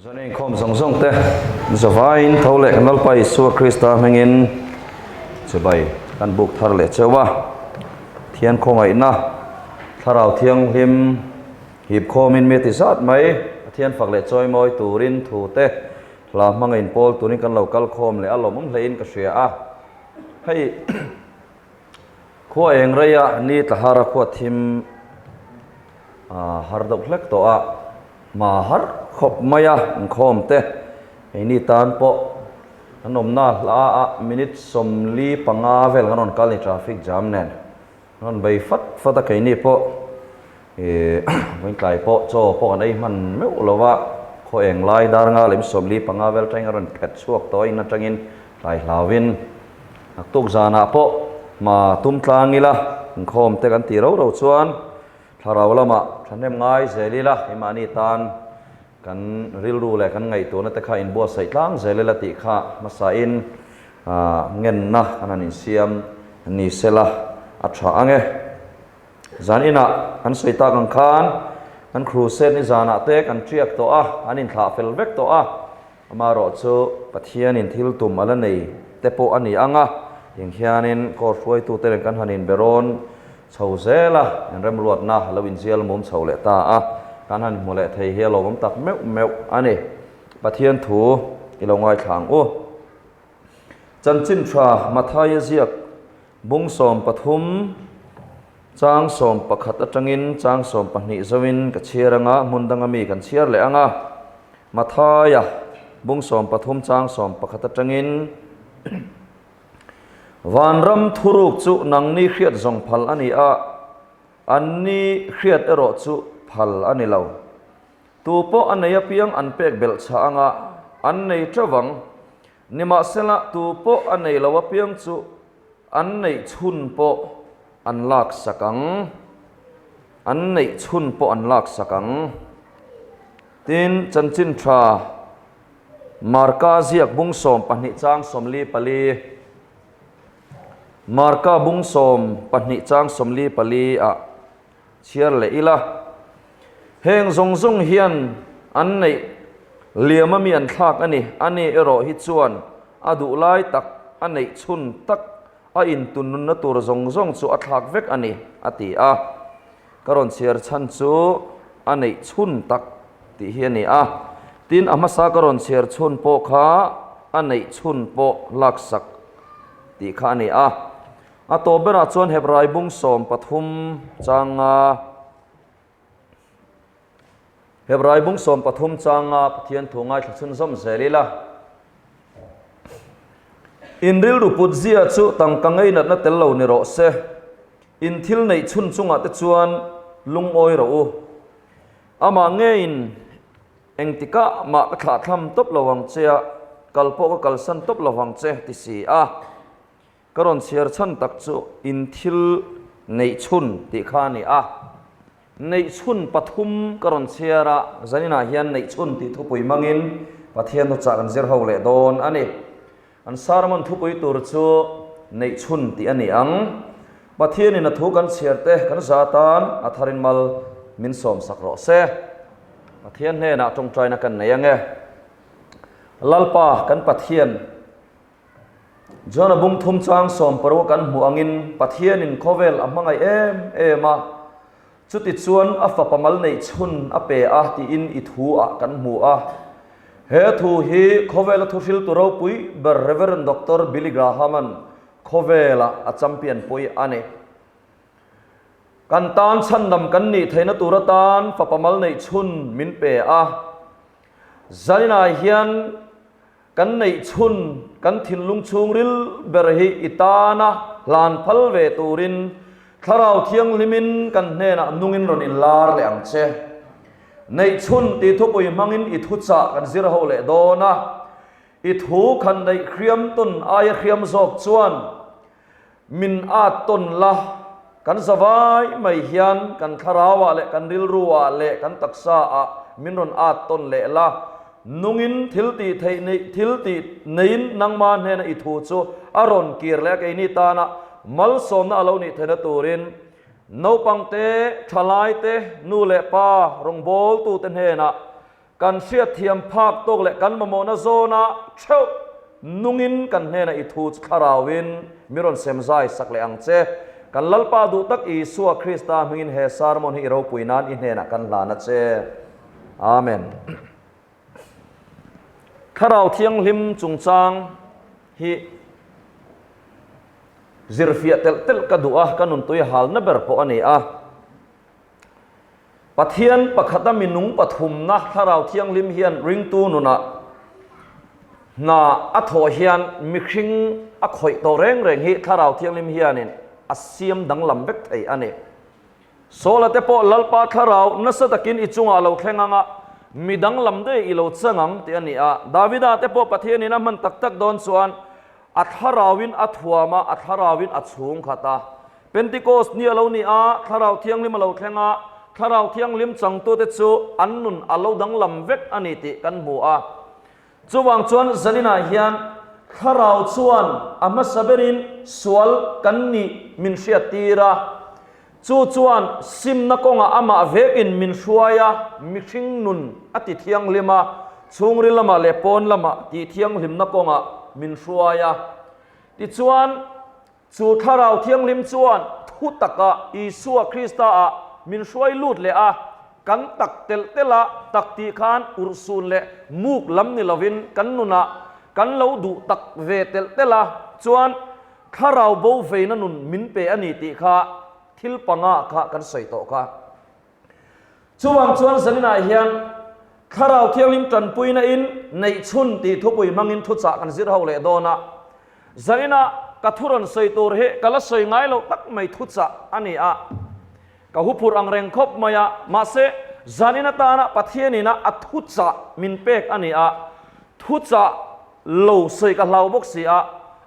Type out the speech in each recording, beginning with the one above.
Zan inkhawm zawng zawng te zavaiin tho leh kan Lalpa Isua Krista hmingin chibai kan buk thar leh cheu a. Thian khawngaihna Thlarau Thianghlim hip khawmin mi ti zat mai Pathian fak leh chawimawi turin thu te hla hmanga inpawl turin kan lo kal khawm leh a lawmawm hlein ka hria a. Hei khua eng reia ni tla har a khua thim har deuh hlek tawh a, hma har khawp mai a inkhawm te keini tan pawh kan awmna hla a minute 45 vel kan rawn kal ni traffic jam nen rawn bei fat fat a keini pawh ih vawiin pawh chaw pawh kan ei hman meuh lo a khaw eng lai dar nga lem 45 vel atangin a rawn phet chhuak tawh a in atangin tlai hlauin naktuk zanah pawh hma tum tlang ila inkhawm te kan tih rau rau chuan thlarau lamah thahnem ngai zel ila keimahni tan kan rilru leh kan ngaihtuahna te kha inbuatsaih tlang zel ila tih kha hmasain ngenna kan han insiam ni sela a tha ang e. Zan inah kan sawi tak ang khan kan crusade ni zanah te kan tiak tawh a, an inthlah fel vek tawh a, amaherawh chu Pathianin thil tum a la nei te pawh a ni ang a, tiang hianin court hruaitute nen kan han inberawn chho zel a, inremruatna a lo inzial mum chho leh ta a, kan han hmu leh thei hi a lawmawm tak meuh meuh a ni. Pathian thu i lo ngaithla ang u. Chanchin tha Mathaia ziak bung 13 chang 11 atangin chang 12 zoin ka chhiar anga hmun danga mi kan chhiar leh anga Mathaia bung 13 chang 11 atangin Vanram thuruk chu nangni hriat zawng phal a ni a, anni hriat erawh chu phal a ni lo. Tu pawh a nei apiang an pek belh chhah anga an nei teuh ang. Nimahsela tu pawh a nei lo apiang chu an neih chhun pawh an lak sak ang. An neih chhun pawh an lak sak ang. Tin, chanchin tha Marka ziak bung 12 chang 44 Marka bung 12 chang 44 ah chhiar leh ila. Heng zawng zawng hian an neih liam a mi an thlak a ni. A ni erawh hi chuan a duh lai tak, a neih chhun tak, a intun nunna tur zawng zawng chu a thlak vek a ni, a ti a. Ka rawn chhiar chhan chu a neih chhun tak tih hi a ni a. Tin, a hmasa ka rawn chhiar chhun pawh kha a neih chhun pawh laksak tih kha a ni a. A tawp berah chuan Hebrai bung 13 changa Hebrai bung 13 changa Pathian thu ngaithla chhunzawm zel ila. In rilru put zia chu tangka ngeinatna tel lo ni rawh se. In thil neih chhun chungah te chuan lungawi rawh u. Amah ngeiin engtikah mah ka thlahthlam tawp lo ang che a, kal pawh ka kalsan tawp lo ang che ti si a. Ka rawn chhiar chhan tak chu in thil neih chhun tih kha a ni a. Neih chhun pathum ka rawn chhiar a, zaninah hian neih chhun tih thupui hmangin Pathian thuchah kan zir ho leh dawn a ni. An sermon thupui tur chu neih chhun tih a ni ang. Pathianin a thu kan chhiar te kan za tan a tharin mal min sawmsak rawh se. Pathian hnenah tawngtaina kan nei ang e. Lalpa kan Pathian. Jona bung thum chang 60 kan hmuh angin Pathianin khawvel a hmangaih em em a, chuti chuan a fapa mal neih chhun a pe a tiin i thu ah kan hmu a. He thu hi khawvela thu hriltu ropui ber Rev. Doctor Billy Graham-a'n khawvela a champion pui a ni. Kan tan chhandam kan nih theihna tur atan fapa mal neih chhun min pe a. Zaninah hian Kan neih chhun kan thinlung chhungril ber hi i tana hlan phal ve turin Thlarau Thianghlimin kan hnenah nungin rawn inlar leh ang che. Neih chhun tih thupui hmangin i thuchah kan zir ho leh dawn a, i thu khan neih hriam tawn aia hriam zawk chuan min at tawn la, kan zavai mai hian kan thlarauah leh kan rilruah leh kan taksaah min rawn at tawn leh la, nungin thil tih theih neih thil tih neiin nangma hnena i thu chu a rawn kir leh a keini tana malsawmna a lo nih theihna turin naupangte, thalaite, nu leh pa rawngbawltute hnenah. Kan hriatthiam phak tawk leh kan mamawhna zawna theuh nungin kan hnenah i thu chu thlarauin mi rawn sem zai sak leh ang che. Kan Lalpa duh tak Isua Krista hmingin he sermon hi i ropui nan i hnenah kan hlan a che. Amen. Thlarau Thianghlim chungchang hi zirfiah telh telh ka duh a, ka nuntui halna ber pawh a ni a. Pathian pakhata minung pathumna Thlarau Thianghlim hian ringtu nunah hna a thawh hian mihring a khawih tawh reng reng hi Thlarau Thianghlim hianin a siam danglam vek thei a ni. Sawla te pawh Lalpa Thlarau nasa takin i chungah a lo thleng ang a, mi danglam daih i lo chang ang tih a ni a. Davida te pawh Pathianin a hman tak tak dawn chuan a Thlarauin a thuam a, a Thlarauin a chhung khat a. Pentecost ni a lo ni a, Thlarau Thianghlim a lo thleng a, Thlarau Thianghlim changtute chu an nun a lo danglam vek a ni tih kan hmu a. Chuvang chuan zaninah hian Thlarau chuan a hmasa berin sual kan nih min hriattir a, chu chuan simna kawngah amah vekin min hruai a, mihring nun a ti thianghlim a, chhungril lamah leh pawn lamah tih thianghlimna kawngah min hruai a. Tichuan, Chu Thlarau Thianghlim chuan thu taka Isua Krista-ah min hruai lut leh a, kan tak telh telh a, tak tih khan urhsun leh muk lam ni lovin kan nunah kan lo duh tak ve telh telh a, chuan Thlarau bo veina nun min pe a ni tih kha thil panga kha kan sawi tawh kha. Chuvang chuan zaninah hian Thlarau Thianghlim tanpuina in neih chhun tih thupui hmangin thuchah kan zir ho leh dawn a. Zaninah ka thu rawn sawi tur hi ka la sawi ngai loh tak mai thuchah a ni a. Ka huphurh ang reng khawp mai a, mahse zanin atana Pathianina a thuchah min pek a ni a. Thuchah lo sawi ka hlau bawk si a,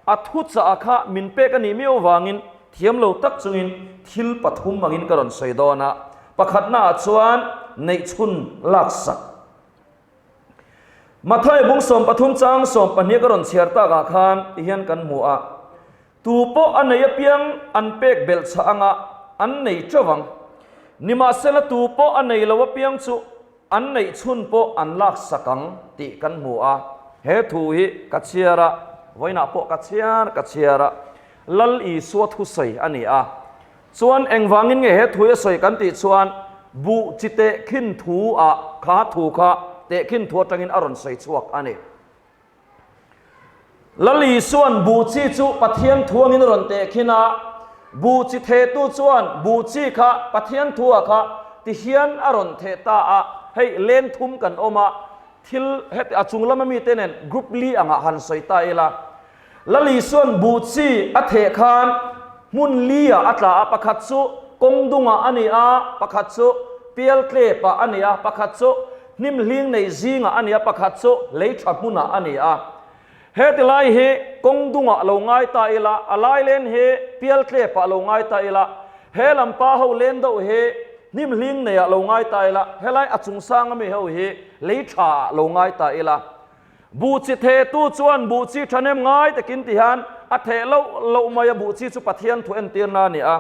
a thuchah kha min pek a nih miau vangin Thiam lo tak chungin thil pathum angin ka rawn sawi dawn a, pakhatnaah chuan neihchhun laksak. Mathai bung 13 chang 12 ka rawn chhiar takah khan tihian kan hmu a, Tu pawh a nei apiang an pek belh chah anga an nei teuh ang. Nimahsela tu pawh a nei lo apiang chu An neih chhun pawh an laksak ang tih kan hmu a, he thu hi ka chhiar a, vawiinah pawh ka chhiar ka chhiar a, Lal Isua thusawi a ni a. Chuan engvangin nge he thu hi a sawi kan tih chuan buh chi tehkhin thu ah kha thu kha tehkhin thu atangin a rawn sawi chhuak a ni. Lal Isua'n buh chi chu Pathian thu angin a rawn tehkhin a, buh chi thehtu chuan buh chi kha Pathian thu-ah kha ti hian a rawn theh ta a, hei len thum kan awm a, thil heti a chung lama mite nen group li angah han sawi ta ila. Lal Isua'n buh chi a theh khan hmun li-ah a tla a, pakhat chu kawng dungah a ni a, pakhat chu pial tlepah a ni a, pakhat chu Hnim hling nei zingah a ni a, pakhat chu lei tha hmunah a ni a. Heti lai hi kawng dungah lo ngai ta ila, a lai len hi pial tlepah lo ngai ta ila, he lam pa ho len deuh hi hnim hling neiah lo ngai ta ila, helai a chung sang ami ho hi lei thaah lo ngai ta ila. Buh chi thehtu chuan buh chi thahnem ngai takin ti hian a theh loh loh mai a, buh chi chu Pathian thu entirna a ni a.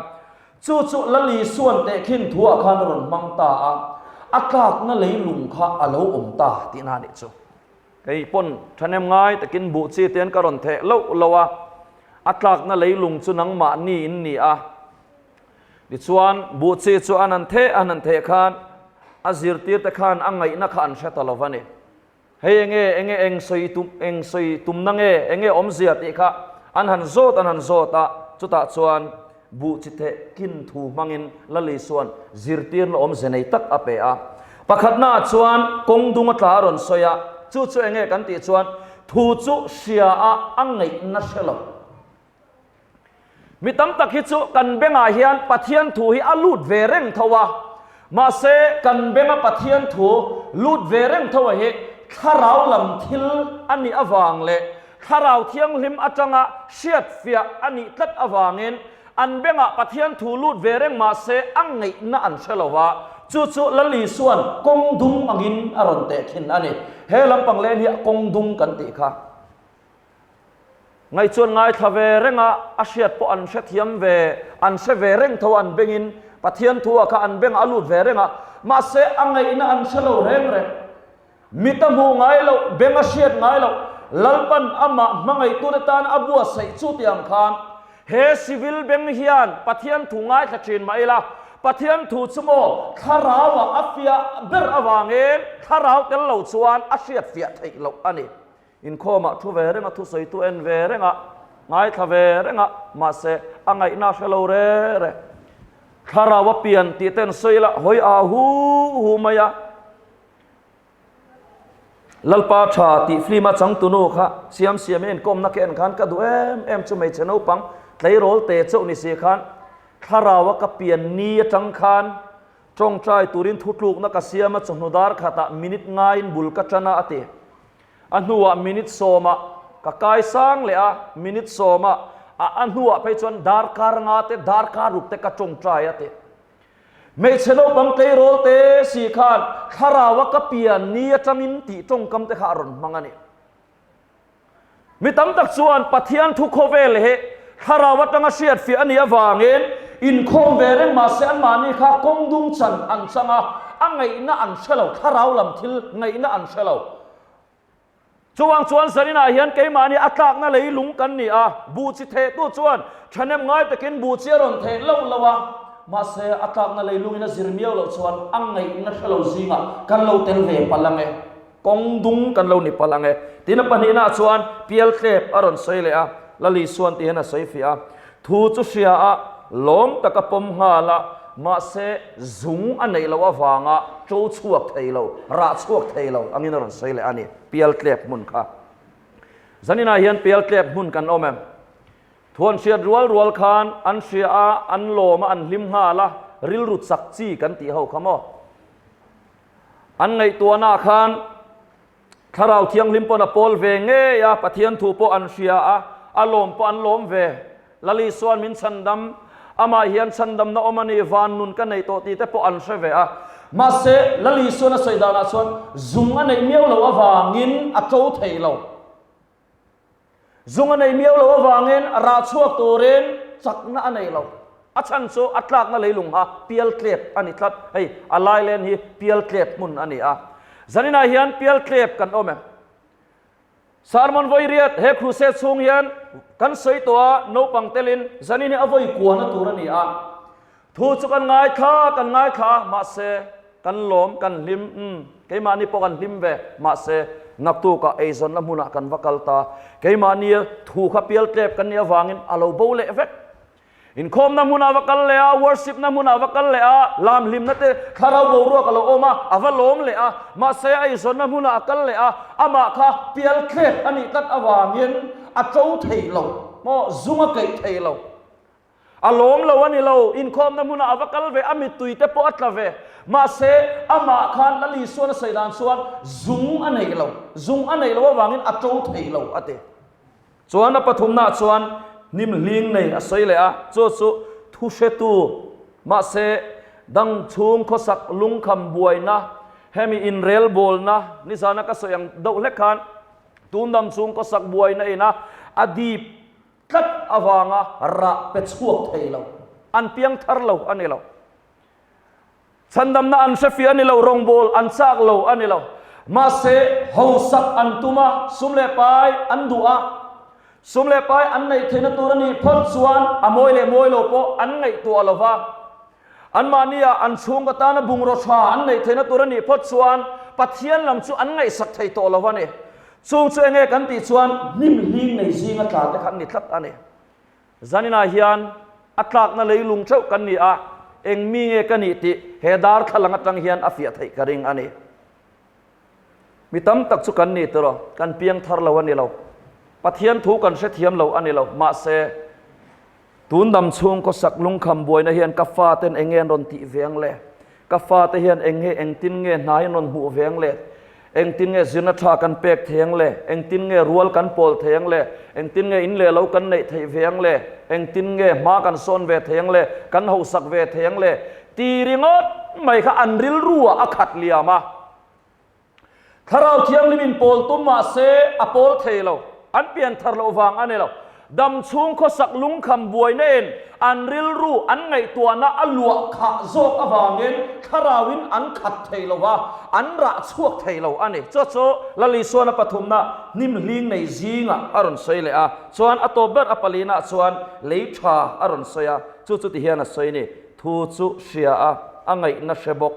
Chu chu Lali suan tehkhin thuah khan a rawn hmang ta a, a tlakna leilung kha a lo awm ta tihna a nih chu. Kei pawn thahnem ngai takin buh chi te an ka rawn theh loh loh a, a tlakna leilung chu nangmahni in ni a. Tichuan, buh chi chu an han theh an han theh khan a zirtirte khan a ngaihna kha an hre ta lo va ni. Hei enge enge eng sawi tum eng sawi tumna nge enge awmzia tih kha an han zawt an han zawt a, chutah chuan buh chi theh kin thu hmangin Lali chuan zirtirna awmze nei tak a pe a. Pakhatnaah chuan kawng dung a tla a rawn sawi a, chu chu enge kan tih chuan thu chu hria a a ngaihna hre lo. Mi tam tak hi chu kan bengah hian Pathian thu hi a lut ve reng tho a, mahse kan benga Pathian thu lut ve reng tho a hi thlarau lam thil a nih avang leh Thlarau Thianghlim atanga hriatfiah a nih tlat avangin an bengah Pathian thu lut ve reng mahse a ngaihna an hre lo va, chu chu Lal Isua'n kawng dung angin a rawn tehkhin a ni. He lampang len hi kawng dung kan tih kha. Ngaih chuan ngaithla ve reng a, a hriat pawh an hrethiam ve, an hre ve reng tho a, an bengin Pathian thu ah kha an bengah a lut ve reng a, mahse a ngaihna an hre lo reng reng. Mit a hmuh ngai loh, beng a hriat ngai loh, Lalpan amah hmangaihtute tan a buatsaih chu tih ang khan he civil beng hian Pathian thu ngaithla thin mah ila, Pathian thu chu maw thlarauah a fiah ber avangin thlarau tel lo chuan a hriat fiah theih loh a ni. Inkhawmah thu ve reng a, thusawitu en ve reng a, ngaithla ve reng a, mahse a ngaihna a hre lo re re. Thlarau a pian tih te an sawi la, hawi a hu hu mai a. Lalpa tha tih film a changtunu kha siam siam in inkawmna ka en khan ka duh em em chu hmeichhe naupang tleirawl te chauh ni si khan thlarau a ka pian ni atang khan tawngtai turin thutlukna ka siam a chawhnu dar khatah minute ngaiin bul ka tan a a ti. A hnuah minute sawmah ka kai sang leh a, minute sawmah a a hnuah phei chuan darkar nga te darkar ruk te ka tawngtai a ti. Hmeichhe naupang tleirawl te si khan thlarau a ka pian ni atangin tih tawngkam te kha a rawn hmang a ni. Mi tam tak chuan Pathian thu khawvel hi thlarau atanga hriat fiah a nih avangin inkhawm ve reng mahse anmahni kha kawng dung chan an chang a, a ngaihna an hre lo, thlarau lam thil ngaihna an hre lo. Chuvang chuan zaninah hian keimahni a tlakna leilung kan ni a, buh chi thehtu chuan thahnem ngai takin buh chi a rawn theh loh lo a, mahse a tlakna leilungin a zir miau loh chuan a ngaihna hre lo zingah kan lo tel ve palh ang e, kawng dung kan lo ni palh ang e. Tin a pahnihnaah chuan pialtlep a rawn sawi leh a, Lali suan ti hian a sawi fiah a, thu chu hria a, lawm taka pawm nghal a, mahse zung a neih loh avanga to chhuak thei lo, rah chhuak thei lo angin a rawn sawi leh a ni, pialtlep hmun kha. Zaninah hian pialtlep hmun kan awm em? Thu an hriat rual rual khan an hria a, an lawm a, an hlim nghal a, rilru chak chi kan tih ho kha maw? An ngaihtuahnaah khan Thlarau Thianghlim pawn a pawl ve ngei a, Pathian thu pawh an hria a, a lawm pawh an lawm ve. Lali suan min chhandam, amah hian chhandamna awm a ni, van nun ka nei tawh tih te pawh an hre ve a. Mahse, Lali suan a sawi danah chuan zung a neih miau loh avangin a to thei lo. Zung a nei miau lo avangin rah chhuak turin chakna a nei lo. A chhan chu a tlakna leilung kha pialtlep a ni tlat. Hei a lailen hi pialtlep hmun a ni a. Zaninah hian pialtlep kan awm em? Sermon vawi riat he crusade chhung hian kan sawi tawh a, naupang telin zanin hi a vawi kuahna tur a ni a. Thu chu kan ngaithla, kan ngaithla a, mahse, kan lawm, kan hlim, umm, keimahni pawh kan hlim ve, mahse, naktukah eizawnna hmunah kan va kal ta, keimahnia thu kha pial tlep kan nih avangin a lo bo leh vek. Inkhawmna hmunah va kal leh a, worshipna hmunah va kal leh a, lam hlimna te thlarau boruak a lo awm a, a va lawm leh a, mahse, eizawnna hmunah a kal leh a, amah kha pial tlep a nih tlat avangin a to thei lo, maw, zung a keih thei lo. A lawm lo a ni lo, inkhawmna hmunah a va kal ve, a mittui te pawh a tla ve. Mahse, amah khan Lal Isuan a sawi dan chuan zung a neih lo, zung a neih loh avangin a to thei lo a ti. Chuan a pathumnaah chuan hnim hling nei a sawi leh a, chu chu thu hretu, mahse dang chhung khawsak lungkham buaina, hemi inrelbawlna, nizana ka sawi ang deuh hlek khan tun dang chhung khawsak buaina ina a dip Tlat avanga rah pe chhuak thei lo, an piang thar lo a ni lo. Chhandamna an hre fiah a ni lo, rawngbâwl an châk lo a ni lo. Mahse, hausak an tum a, sum leh pai an duh a, sum leh pai an neih theihna tur a nih phawt chuan a mawi leh mawi lo pawh an ngaihtuah lo va. Anmahnia an chhungkaw tana bungraw tha an neih theihna tur a nih phawt chuan Pathian lam chu an ngaihsak thei tawh lo a ni. Chung chu enge kan tih chuan hnim hling nei zinga tla te kha an ni tlat a ni. Zaninah hian a tlakna leilung theuh kan ni a, eng mi nge ka nih tih he darthlalang atang hian a fiah theih ka ring a ni. Mi tam tak chu kan ni tiraw, kan piang thar lo a ni lo. Pathian thu kan hrethiam lo a ni lo. Mahse, tun dam chhung khawsak lungkham buaina hian ka faten eng nge an rawn tih ve ang le? Ka fate hian eng nge engtin nge hna hi an rawn hmuh ve ang le? Engtin nge zirna tha kan pek thei ang le? Engtin nge rual kan pawl thei ang le? Engtin nge in leh lo kan neih theih ve ang le? Engtin nge hma kan sawn ve thei ang le? Kan hausak ve thei ang le? Ti ringawt mai kha an rilru ah a khat liam a. Thlarau Thianghlim in pawl tum mah se a pawl thei lo. An pian thar loh vang a ni lo. Dam chhung khawsak lungkham buaina in an rilru an ngaihtuahna a luah khah zawk avangin thlarauin an khat thei lo a, an rah chhuak thei lo a ni. Chu chu Lalisuana pathumna hnim hling nei zingah a rawn sawi leh a, chuan a tawp ber a palinah chuan lei tha a rawn sawi a, chu chu tihian a sawi ni, Thu chu hria a, a ngaihna hre bawk.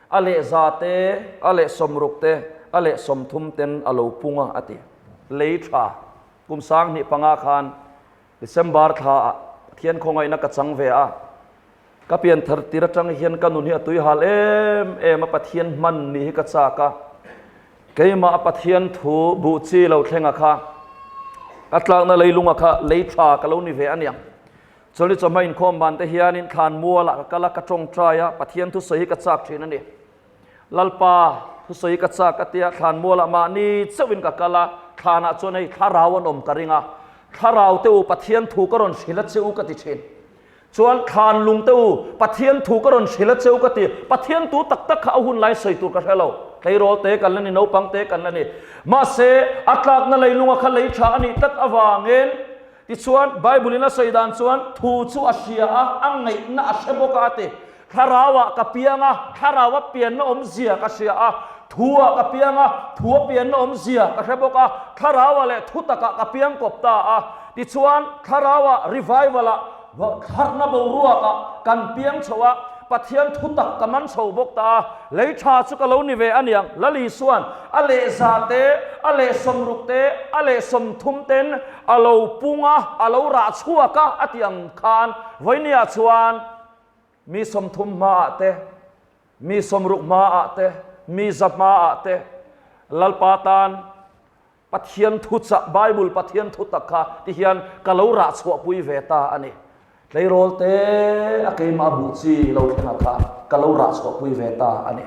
A leh za te, a leh sawmruk te, a leh 30 ten a lo pung a, a ti. Lei tha. Kum 2005 khan December thla ah Pathian khawngaihna ka chang ve a, ka pian thar tir atang hian ka nun hi a tui hal em em a, Pathian hman nih hi ka chak a, keimah a Pathian thu buh chi lo thleng a kha ka tlakna leilung a kha lei tha ka lo ni ve aniang. Chawlhni chawhma inkhawm ban te hianin thlan mualah ka kal a, ka tawngtai a, Pathian thusawi hi ka chak thin a ni. Lalpa, thusawi ka chak a tia, thlan mualah mahni chauhin ka kal a, thlanah chuan hei thlarau an awm ka ring a, thlarau te u Pathian thu ka rawn hrilh a che u ka ti thin. Chuan thlan lung te u Pathian thu ka rawn hrilh a che u ka ti. Pathian tu tak tak kha a hun lai sawi tur ka hre lo. Tleirawl te kan la ni, naupang te kan la ni. Mahse, a tlakna leilunga kha lei tha a nih tlat avangin, Tichuan, Bible-in a sawi dan chuan, Thu chu a hria a, a ngaihna a hre bawk a, a ti. Thlarauah ka piang a, Thlarau-a pianna awmzia ka hria a, Thu-ah ka piang a, Thu-a pianna awmzia ka hre bawk a, Thlarauah leh Thu takah ka piang kawp ta a. Tichuan, Thlarauah, revival-ah, harhna boruakah kan piang chho a, Pathian thu tak ka man chho bawk ta a, lei tha chu ka lo ni ve aniang. Lal Isua'n a leh za te, a leh 60 te, a leh 30 ten a lo pung a, a lo rah chhuak a, a tih ang khan vawinia chuan mi 30 hmaah te, mi 60 hmaah te, mi 100 hmaah te Lalpa tan Pathian thu chah, Bible Pathian thu tak kha ti hian ka lo rah chhuahpui ve ta a ni. Tleirawl te a keimah buh chi lo thlengah kha ka lo rah chhuahpui ve ta a ni.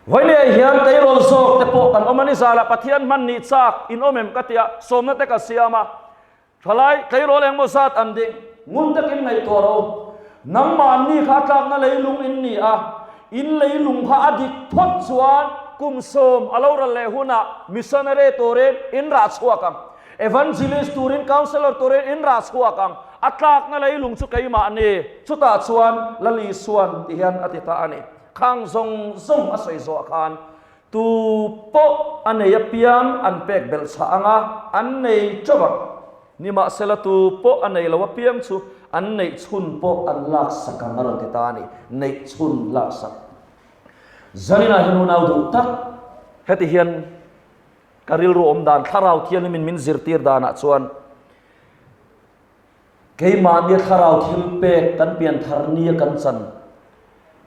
Vawinia hian tleirawl zawk te pawh kan awm a ni zalah Pathian hman nih chak in awm em ka tia sawmna te ka siam a. Thalai tleirawl engmaw zat an ding? Ngun takin ngaihtuah rawh u. Nangmahni kha a tlakna leilung in ni a, in leilung kha a dik phawt chuan kum 10 a lo ral leh hunah missionary turin in rah chhuak ang. Evangelist turin, counsellor turin in rah chhuak ang. A tlakna leilung chu keimah ni. Chutah chuan Lal Isuan ti hian a ti ta a ni. Khang zawng zawng a sawi zawh khan Tu pawh a nei apiang an pek belh chhah ang a, an nei teuh ang. Nimahsela tu pawh a nei lo apiang chu an neih chhun pawh an laksak ang a rawn ti ta a ni, neih chhun laksak. Zaninah hian unau duh tak, heti hian ka rilru awm dan Thlarau Thianghlimin min zirtir danah chuan Keimahnia thlarau thil pek kan pian thar nia kan chan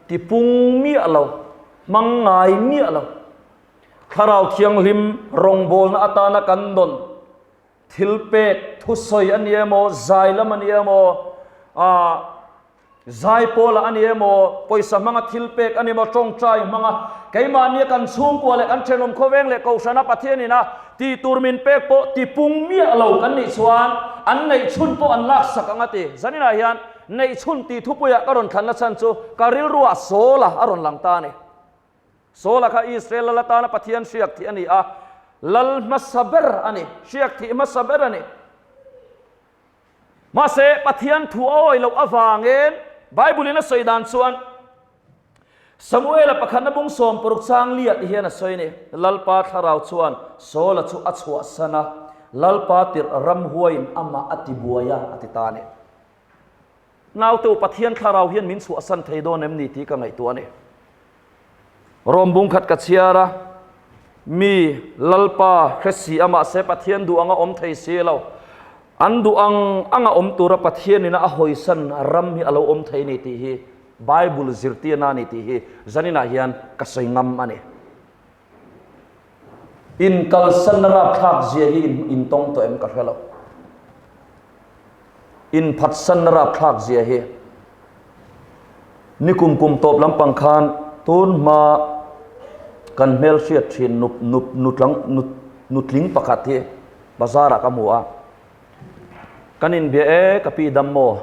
ti pung miah lo, hmang ngai miah lo. Thlarau Thianghlim rawngbawlna atana kan dawn thil pek thusawi a ni emaw, zai lam a ni emaw, ah, Zai pawlah a ni emaw, pawisa hmanga thil pek a ni emaw, tawngtai hmanga keimahnia kan chhungkua leh kan thenawm khawveng leh kohhrana Pathian ina tih tur min pek pawh tipung miah lo kan nih chuan an neihchhun pawh an laksak ang a ti. Zaninah hian neihchhun tih thupuiah ka rawn thlanna chhan chu ka rilruah Saula a rawn lang ta a ni. Saula kha Israel lal atana Pathian hriak thih a ni a, lal hmasa ber a ni, hriak thih hmasa ber a ni. Mahse, Pathian thu a awih loh avangin Bible-in a sawi dan chuan Samuela pakhatna bung 60 chang liah ti hian a sawi a ni. Lalpa thlarau chuan Saula chu a chhuahsan a, Lalpa tirh ramhuaiin amah a tibuai a, a ti ta a ni. Naute u, Pathian thlarau hian min chhuahsan thei dawn em ni tih ka ngaihtuah a ni. Rom bung khat ka chhiar a, mi Lalpa hre si a mahse Pathian duh anga awm thei si lo. An duh ang anga awm tura Pathian ina a hawisan ram hi a lo awm thei ni tih hi Bible zirtirna a ni tih hi zaninah hian ka sawi ngam a ni. Inkalsanna rapthlak zia hi intawng tawh em ka hre lo. Inphatsanna rapthlak zia hi nikum kum tawp lampang khan tun hma kan hmel hriat thin nup nup nutlang nut nutling pakhat hi bazar ah ka hmu a. Kan inbia e ka pi dam maw?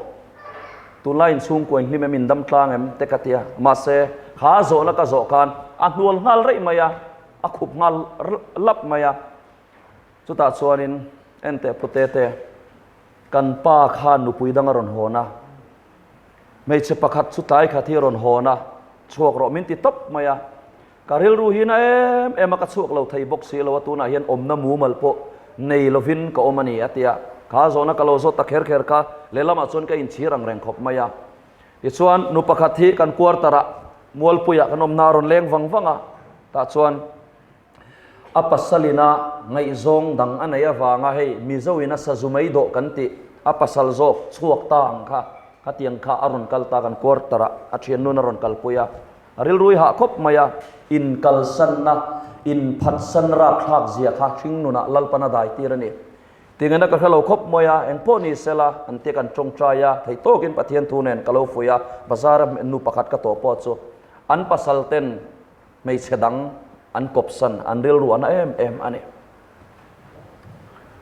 Tunlai inchhungkua inhlim em indam tlang em te ka tia. Mahse kha zawhna ka zawh khan a hnual nghal raih mai a, a khup nghal lap mai a. Chutah chuanin en teh pute te. Kan pa khan nupui dang a rawn hawn a, hmeichhe pakhat chu tlai khat hi a rawn hawn a, chhuak rawh min ti tawp mai a. Ka rilru hi na em em a, ka chhuak lo thei bawk si lo a, tunah hian awmna mumal pawh nei lovin ka awm a ni a ti a. Kha zawhna ka lo zawt ta kher kher kha, lehlamah chuan ka inchhir ang reng khawp mai a. Tichuan, nu pakhat hi kan quarter-ah Mualpuiah kan awmna a rawn leng vang vang a, tah chuan a pasalina ngaihzawng dang a neih avanga hei Mizoin a sazu mai dawh kan tih a pasal zawk chhuak ta ang kha, khatiang kha a rawn kal ta kan quarter-ah a thiannun a rawn kalpui a, a rilrui hah khawp mai a, inkalsanna, inphatsan rapthlak zia kha hringnunah Lalpan a dai tir a ni. Tingena ka hre lo khawp mai a, eng pawh ni sela an tia kan tawngtai a, thei tawkin Pathian thu nen ka lo fuih a, bazar a nu pakhat ka tawh pawh chu an pasal ten hmeichhe dang an kawpsan, an rilru a na em em a ni.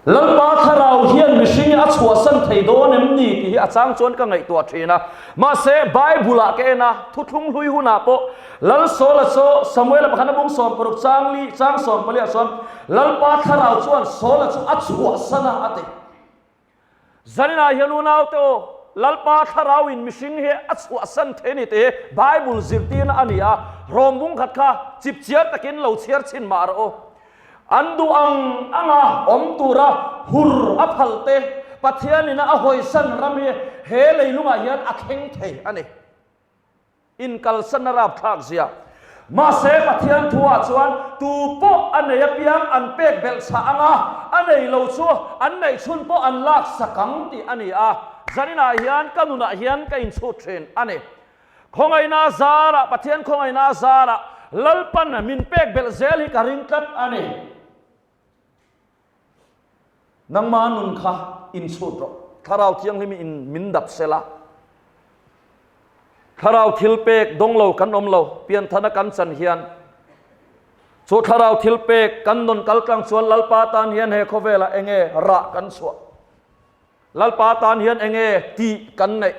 Lalpa thlarau hian mihring hi a chhuahsan thei dawn em ni tih hi a chang chuan ka ngaihtuah thin a, mahse Bible ah ka en a, thuthlung hlui hunah pawh Lal Saula chu Samuela pakhat a bung 60 chang li chang 14 ah chuan Lalpa thlarau chuan Saula chu a chhuahsan a, a ti. Zaninah hian unaute aw, Lalpa thlarauin mihring hi a chhuahsan thei a ni tih hi Bible zirtirna a ni a, rawm bung khat kha chipchiar takin lo chhiar chhin mah rawh u. An duh ang anga awm tura hur a phal te, Pathianina a hawisan ram hi he leilungah hian a thleng thei a ni. Inkalsan a rapthlak zia. Mahse, Pathian thuah chuan tu pawh a nei apiang an pek belh chhah ang a, a nei lo chu an neih chhun pawh an lak sak ang tih a ni a. Zaninah hian ka nunah hian ka inchhut thin a ni. Khawngaihna a zarah, Pathian khawngaihna a zarah Lalpan min pek belh zel hi ka ring tlat a ni. Nangma nun kha inchhut rawh. Thlarau Thianghlim in min dap sela. Thlarau thil pek dawng lo kan awm lo, pianthana kan chan hian. Chu thlarau thil pek kan nun kal tlang chuan Lalpa tan hian he khawvelah enge rah kan chhuah. Lalpa tan hian enge tih kan neih.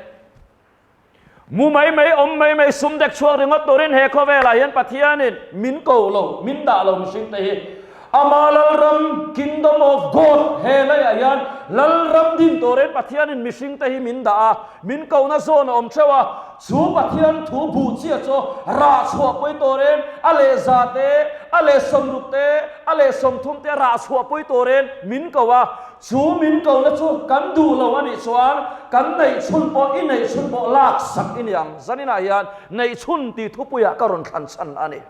Mu mai mai, awm mai mai, sum dek chhuak ringawt turin he khawvelah hian Pathianin min ko lo, min dah lo mihringte hi. Ama Lalram, Kingdom of God, he leiah hian Lalram din turin Pathianin mihringte hi min dah a, min kohna zawn a awm theuh a. Chu Pathian thu buh chiah chu rah chhuahpui turin a leh za te, a leh 60 te, a leh 30 te rah chhuahpui turin min ko a. Chu min kohna chu kan duh lo a nih chuan kan neih chhun pawh i neih chhun pawh lak sak i ni ang. Zaninah hian neih chhun tih thupuiah ka rawn thlan chhan a ni.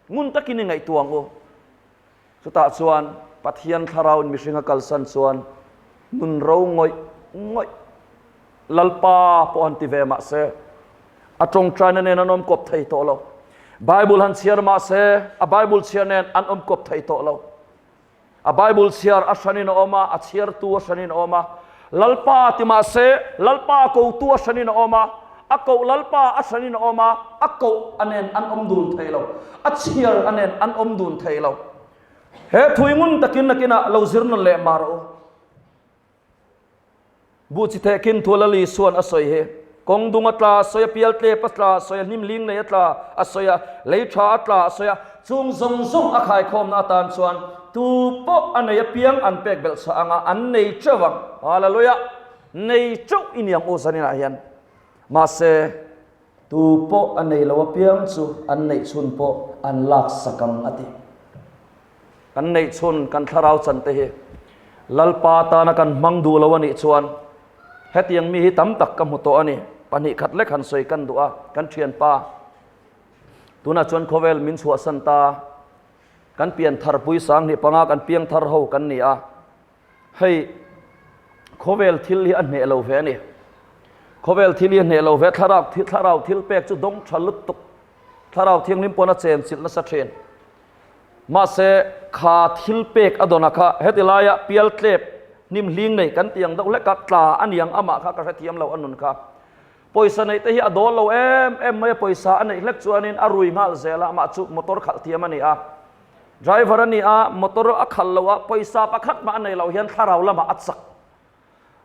Ngun takin i ngaihtuah ang u. Chutah chuan Pathian thlarauin mihring a kalsan chuan nun ro ngawih ngawih Lalpa pawh han ti ve mah se a tawngtaina nen an awm kawp thei tawh lo. Bible han chhiar mah se a Bible chhiar nen an awm kawp thei tawh lo. A Bible chhiar a hranin a awm a, a chhiartu a hranin a awm a. Lalpa ti mah se, Lalpa kotu a hranin a awm a, a koh Lalpa a hranin a awm a, a koh a nen an awm dun thei lo, a chhiar a nen an awm dun thei lo. He thui ngun takin nakinah lo zir nawn leh mah rawh u. Buh chi theh khin thu Lal Isua'n a sawi hi, Kawng dung a tla a sawi a, pial tlep a tla a sawi a, hnim ling nei a tla a sawi a, lei tha a tla a sawi a, chung zawng zawng a khaikhawmna atan chuan tu pawh a nei apiang an pek belh chhuah ang a, an nei teuh ang. Hallelujah! Nei teuh i ni ang u zaninah hian. Mahse, Tu pawh a nei lo apiang chu an neih chhun pawh an lak sak ang a ti. Kan neih chhun kan thlarau chan te hi Lalpa tana kan hmang duh lo a nih chuan hetiang mi hi tam tak ka hmu tawh a ni. Pahnih khat lek han sawi kan duh a, kan thianpa tunah chuan khawvel min chhuahsan ta, kan pian thar pui 2005 kan piang thar ho kan ni a. Hei khawvel thil hi a hneh lo ve a ni. Khawvel thil hi a hneh lo ve, thlarau thlarau thil pek chu dawng tha lutuk. Thlarau thianghlim pawn a chen chilh nasa thin. Mahse kha thil pek a dawn a kha heti laia pial tlep hnim hling nei kan tih ang deuh hlek a tla a niang amah kha ka hrethiam lo a nun kha. Pawisa neih te hi a dawl lo em em mai a, pawisa a neih hlek chuanin a rui nghal zel a, amah chu motor khalh thiam a ni a. Driver a ni a, motor a khalh loh a, pawisa pakhat mah a nei loh hian thlarau lamah a chak.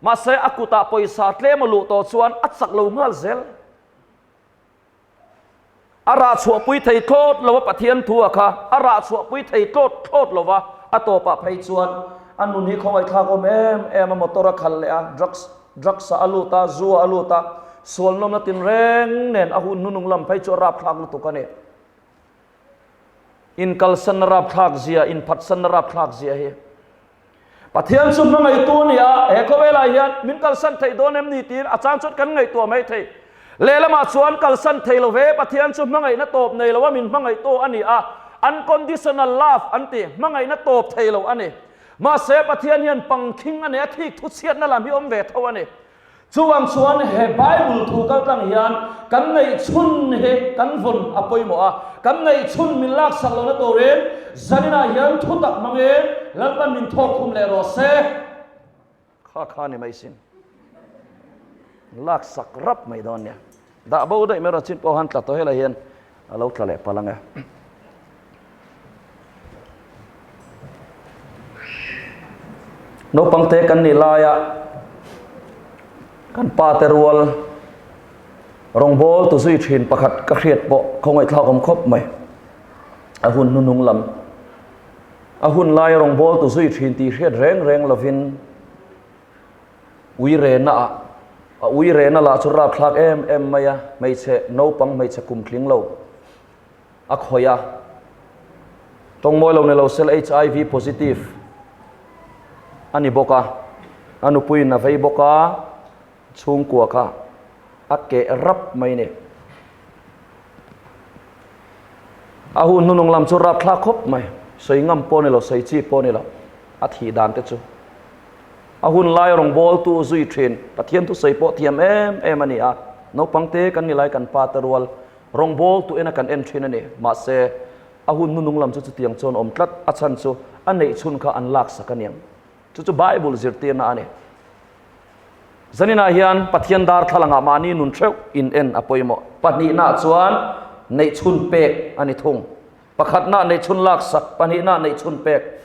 Mahse, a kutah pawisa tlem a luh tawh chuan a chak lo nghal zel. A rah chhuahpui thei thlawt lo a Pathian thu a kha, a rah chhuahpui thei tlawt thlawt lo va, a tawpah phei chuan a nun hi khawngaihthlak awm em em a, motor a khalh leh a, drugs drugs ah a lut a, zu ah a lut a, sual nawmna tinreng nen a hun hnunung lam phei chu a rapthlak lutuk a ni. Inkalsanna rapthlak zia, inphatsanna rapthlak zia hi. Pathian chu hmangaihtu a ni a, he khawvelah hian min kalsan theih dawn em ni tiin a chang chuan kan ngaihtuah mai thei. Lehlamah chuan kalsan thei lo ve, Pathian chu hmangaihna tawp nei lo a min hmangaihtu a ni a, unconditional love an ti, hmangaihna tawp thei lo a ni. Mahse Pathian hian pangkhing a nei a, thik thuchhiatna lam hi awm ve tho a ni. Chuvang chuan he Bible thu kaltlang hian kan neihchhun hi kan vawn a pawimawh a, kan neihchhun min laksak lohna turin zaninah hian thu tak hmangin Lalpan min thawk khum leh rawh se. Kha kha ni mai sin. Laksak rap mai dawn nia. Dah bo daih mai rawh chin pawh han tla tawh helai hian a lo tla leh palh ang e. Naupang te kan nih laia kan pa te rual rawngbawl tu zui thin pakhat ka hriat pawh khawngaihthlak awm khawp mai. A hun hnuhnung lam a hun lai rawngbawl tu zui thin tih hriat reng reng lovin Uirena ah a uirena lah chu rapthlak em em mai a, hmeichhe naupang hmeichhe kum tling lo a khawih a, tawngmawi lo ni lo sel HIV positive a ni bawk a, a nupuiin a vei bawk a, chhungkua kha a keh rap mai a ni. A hun hnunung lam chu rapthlak khawp mai, sawi ngam pawh a ni lo, sawi chi pawh a ni lo, a thih dan te chu. A hun lai rawngbawltu zui thin Pathian thusawi pawh thiam em em a ni a, naupang te kan ni lai kan pa te rual rawngbawltu ena kan en thin a ni. Mahse, a hun hnunung lam chu chutiang chuan awm tlat, a chhan chu a neih chhun kha an laksak a niang. Chu chu Bible zirtirna a ni. Zaninah hian Pathian darthlalangah mahni nun theuh in en a pawimawh. Pahnihnaah chuan neih chhun pek a ni thung. Pakhatnaah neih chhun laksak, pahnihnaah neih chhun pek.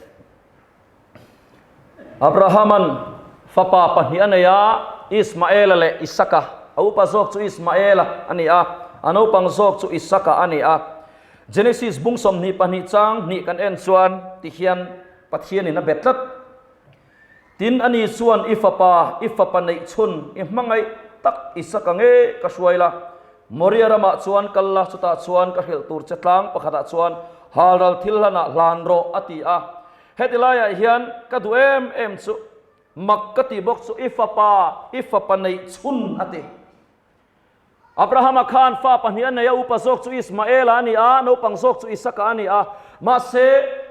Abrahama'n fapa pahnih a nei a, Ismaela leh Isaka. A upa zawk chu Ismaela a ni a, a naupang zawk chu Isaka a ni a. Genesis bung 22 chang hnih kan en chuan tihian Pathianin a bet tlat. Tin, ani chuan i fapa, i fapa neih chhun, i hmangaih tak Isaka nge ka hruai la, Moria ramah chuan kal la, chutah chuan ka hrilh tur che tlang pakhatah chuan halral thil hlanah hlan rawh, a ti a. Heti laiah hian ka duh em em chu, mak ka tih bawk chu i fapa, i fapa neih chhun, a ti. Abrahama khan fa pahnih a nei a, upa zawk chu Ismaela a ni a, naupang zawk chu Isaka a ni a. Mahse,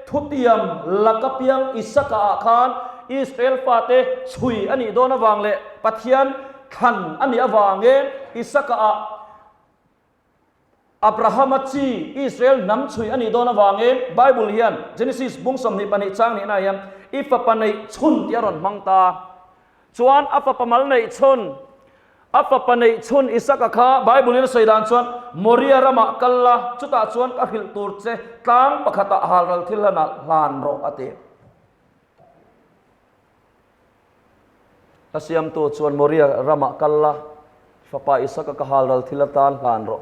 thutiam laka piang Isaka-ah khan Israel fate chhui a nih dawn avang leh Pathian thlan a nih avangin Isaka-ah Abrahama chi Israel hnam chhui a nih dawn avangin Bible hian Genesis bung 22 chang nihnaah hian i fapa neih chhun tih a rawn hmang ta. Chuan a fapa mal neih chhun, a fapa neih chhun Isaka kha Bible-in a sawi dan chuan Moria ramah kal la, chutah chuan ka hrilh tur che tlang pakhatah halral thil hlanah hlan rawh a ti. Hla siamtu chuan Moria ramah kal la, fapa Isaka ka halral thil atan hlan rawh.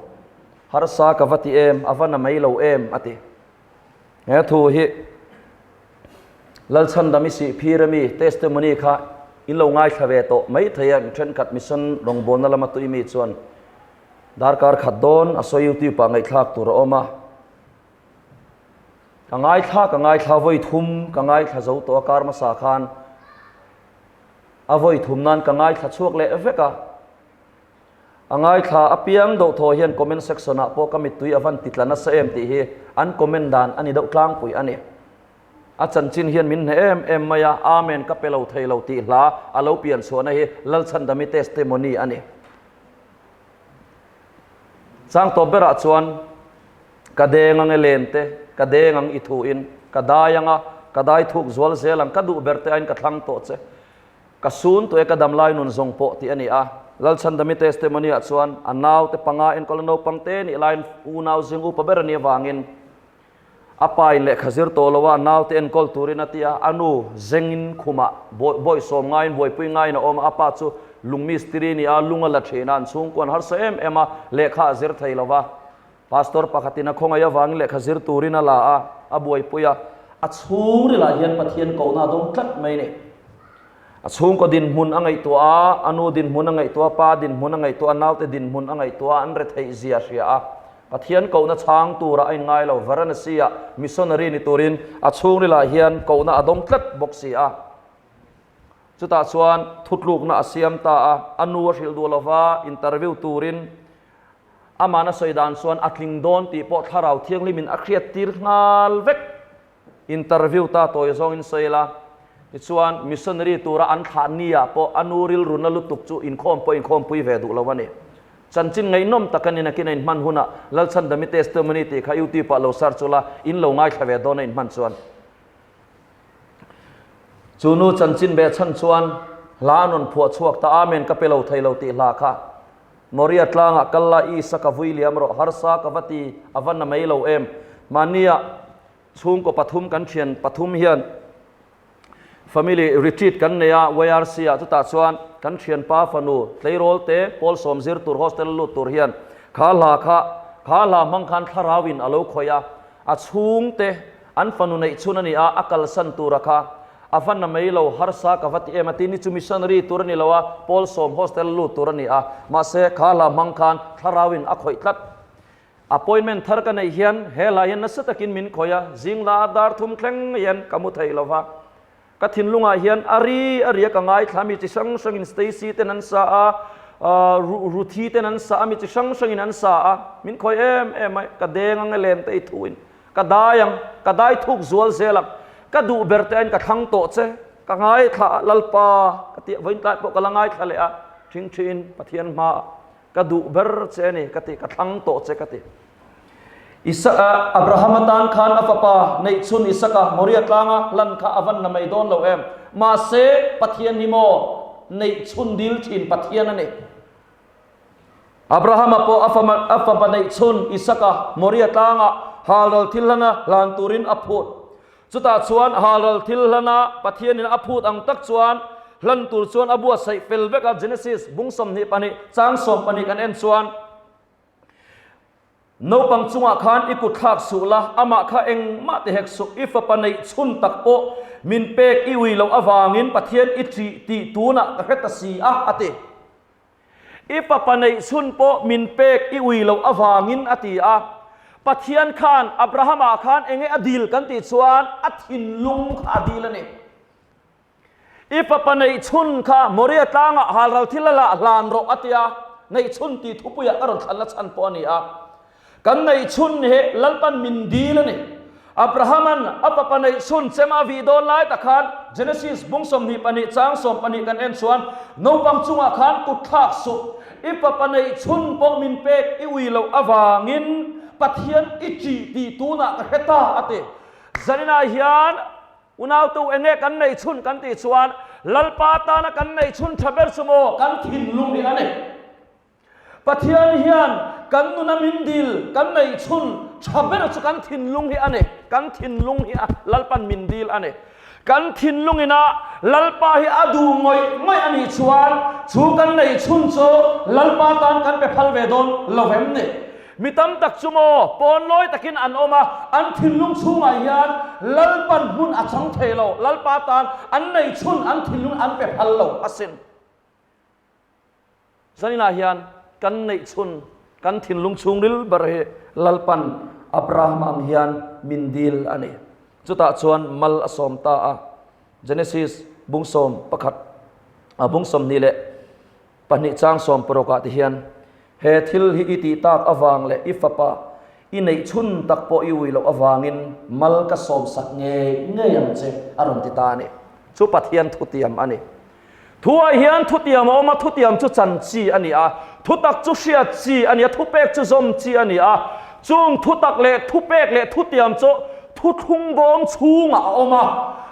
Harsa ka va ti em, a va na mai lo em a ti. He thu hi Lalchhandam i sih phir ami testimony kha in lo ngaithla ve tawh mai thei a, mi thenkhat mission rawngbawlna lama tui mi chuan darkar khat dawn a sawi youtube ah ngaihthlak tur a awm a, ka ngaithla ka ngaithla vawi thum ka ngaithla zo tawh a kar hmasa khan a vawi thum nan ka ngaithla chhuak leh vek a. A ngaithla apiang deuh thaw hian comment section ah pawh ka mittui a van ti tla nasa em tih hi an comment dan a ni deuh tlangpui a ni. A chanchin hian min hneh em em mai a, Amen ka pe lo thei lo tih hla a lo pian chhuahna hi Lalchhandami testimony a ni. Chang tawp berah chuan ka deng ang e len te, ka deng ang i thu in, ka dai ang a, ka dai thuk zual zel ang, ka duh ber te aiin ka thlang tawh che. Ka sun tuah e ka dam lai nun zawng pawh tih a ni a. Lalchhandami testimony ah chuan a naute panga enkawl a naupang te nih laiin unau zing upa ber a nih avangin a pa in lehkha zir tawh lo a, a naute enkawl turin a ti a, a nu zengin khumah bawisawm ngaiin buaipui ngaiin a awm a, a pa chu lung mistiri a ni a, lung a la thin a, an chhungkuan harsa em em a, lehkha a zir thei lo va. Pastor pakhatin a khawngaih avangin lehkha zir turin a la a, a buaipui a. A chhungrilah hian Pathian kohna a dawng tlat mai a ni. A chhungkaw dinhmun a ngaihtuah a, a nu dinhmun a ngaihtuah a, pa dinhmun a ngaihtuah a, naute dinhmun a ngaihtuah a, an retheih zia a hria a. Pathian kohna chhang turah a inngai lo. Varanasi-ah missionary ni turin a chhungrilah hian kohna a dawng tlat bawk si a. Chutah chuan thutlukna a siam ta a, a nu a hrilh duh lova interview turin amahna sawi dan chuan a tling dawn tih pawh thlarau thianghlimin a hriat tir nghal vek. Interview ta tawi zawngin sawi la, tichuan missionary tura an thlah niah pawh a nu rilruna lutuk chu inkhawm pawh inkhawmpui ve duh lo a ni. Chanchin ngaihnawm tak a ni nakin a inhman hunah Lalchhandami testimony tih kha YouTube ah lo search ula, in lo ngaithla ve dawn a inhman chuan. Chu nu chanchin ve chhan chuan hla a rawn phuah chhuak ta, Amen ka pe lo thei lo tih hla kha. Moria tlangah kal la Isa ka vui liam rawh, harsa ka va ti, a va na mai lo em. Mahnia chhungkaw pathum kan thian pathum hian family retreat kan nei a YRC ah chutah chuan kan thianpa fanu tleirawl te pawl sawm zir tur hostel lut tur hian kha hla kha kha hla hmang khan thlarau in a lo khawih a, a chhungte An fanu neih chhun a ni a, a kalsan tura kha a va na mai lo, harsa ka va ti em a ti ni chu missionary tur a ni lo a, Paul sawm hostel lut tur a ni a, mahse kha hla hmang khan thlarauin a khawih tlat. Appointment thar ka neih hian he hla hian nasa takin min khawih a, zing la a dar thum thleng hian ka mu thei lo va. Ka thinlungah hian a ri a ria ka ngaithla mi chi hrang hrangin Stacy ten an sa a, Ruthi ten an sa a, mi chi hrang hrangin an sa a, min khawih em em a, ka deng ang e len te i thuin ka dai ang, ka dai thuk zual zel ang, ka duh ber te aiin ka thlang tawh che, ka ngaithla a Lalpa ka tih vawiin tlai pawh ka la ngaithla leh a, thingthiin Pathian hmaah ka duh ber che a ni ka ti, ka thlang tawh che ka ti. Isaka, Abraham atan khan a fapa neih chhun Isaka Moria tlanga hlan kha a van na mai dawn lo em? Mahse, Pathian hi maw neih chhun dil thin Pathian a ni. Abrahama pawh a fama, a fapa neih chhun Isaka Moria tlanga halral thil hlana hlan turin a phut. Chutah chuan halral thil hlana Pathianin a phut ang tak chuan hlan tur chuan a buatsaih fel vek a, Genesis bung 22 chang 12 kan en chuan, Naupang chungah khan i kut thlak suh la, amah kha engmah ti hek suh, i fapa neih chhun tak pawh min pek i ui loh avangin Pathian i ṭih tih tunah ka hre ta si a, a ti. I fapa neih chhun pawh min pek i ui loh avangin, a ti a. Pathian khan Abrahama khan enge a dil kan tih chuan a thinlung kha a dil a ni. I fapa neih chhun kha Moria tlangah halral thil a lah hlan rawh a tia, neih chhun tih thupuiah ka rawn thlanna chhan pawh a ni a. Kan neih chhun hi Lalpan min dil a ni. Abrahaman a fapa neih chhun chema a vih dawn lai tak khan Genesis bung 22 chang 12 kan en chuan naupang chungah khan kut thlak suh, i fapa neih chhun pawh min pek i ui loh avangin Pathian i ṭih tih tunah ka hre ta a ti. Zaninah hian Unautu enge kan nei chhun kan tih chuan Lalpa tana kan nei chhun tha ber chu maw kan thinlung hi a ni. Pathian hian kan nuna min dil kan neih chhun tha ber chu kan thinlung hi a ni. Kan thinlung hi a Lalpan min dil a ni. Kan thinlung ina Lalpa hi a duh ngawih ngawih a nih chuan chu kan neih chhun chu Lalpa tan kan pe phal ve dawn lo vem ni. Mi tam tak chu maw pawn lawi takin an awm a, an thinlung chhungah hian Lalpan hmun a chang thei lo, Lalpa tan an nei chhun an thinlung an pe phal lo asin. Zaninah hian kan neih chhun kan thinlung chhungril ber hi Lalpan Abraham ang hian min dil a ni. Chutah chuan mal a sawm ta a, Genesis bung sawm pakhat a bung 22 chang 16 ah ti hian, He thil hi i tih tak avang leh i fapa i neih chhun tak pawh i ui loh avangin mal ka sawmsak ngei ngei ang che, a rawn ti ta a ni. Chu Pathian thutiam a ni. Thuah hian thutiam a awm a, thutiam chu chan chi a ni a, thutak chu hriat chi a ni a, thupek chu zawm chi a ni a. Chung thutak leh thupek leh thutiam chu thuthlung bawm chhungah a awm a.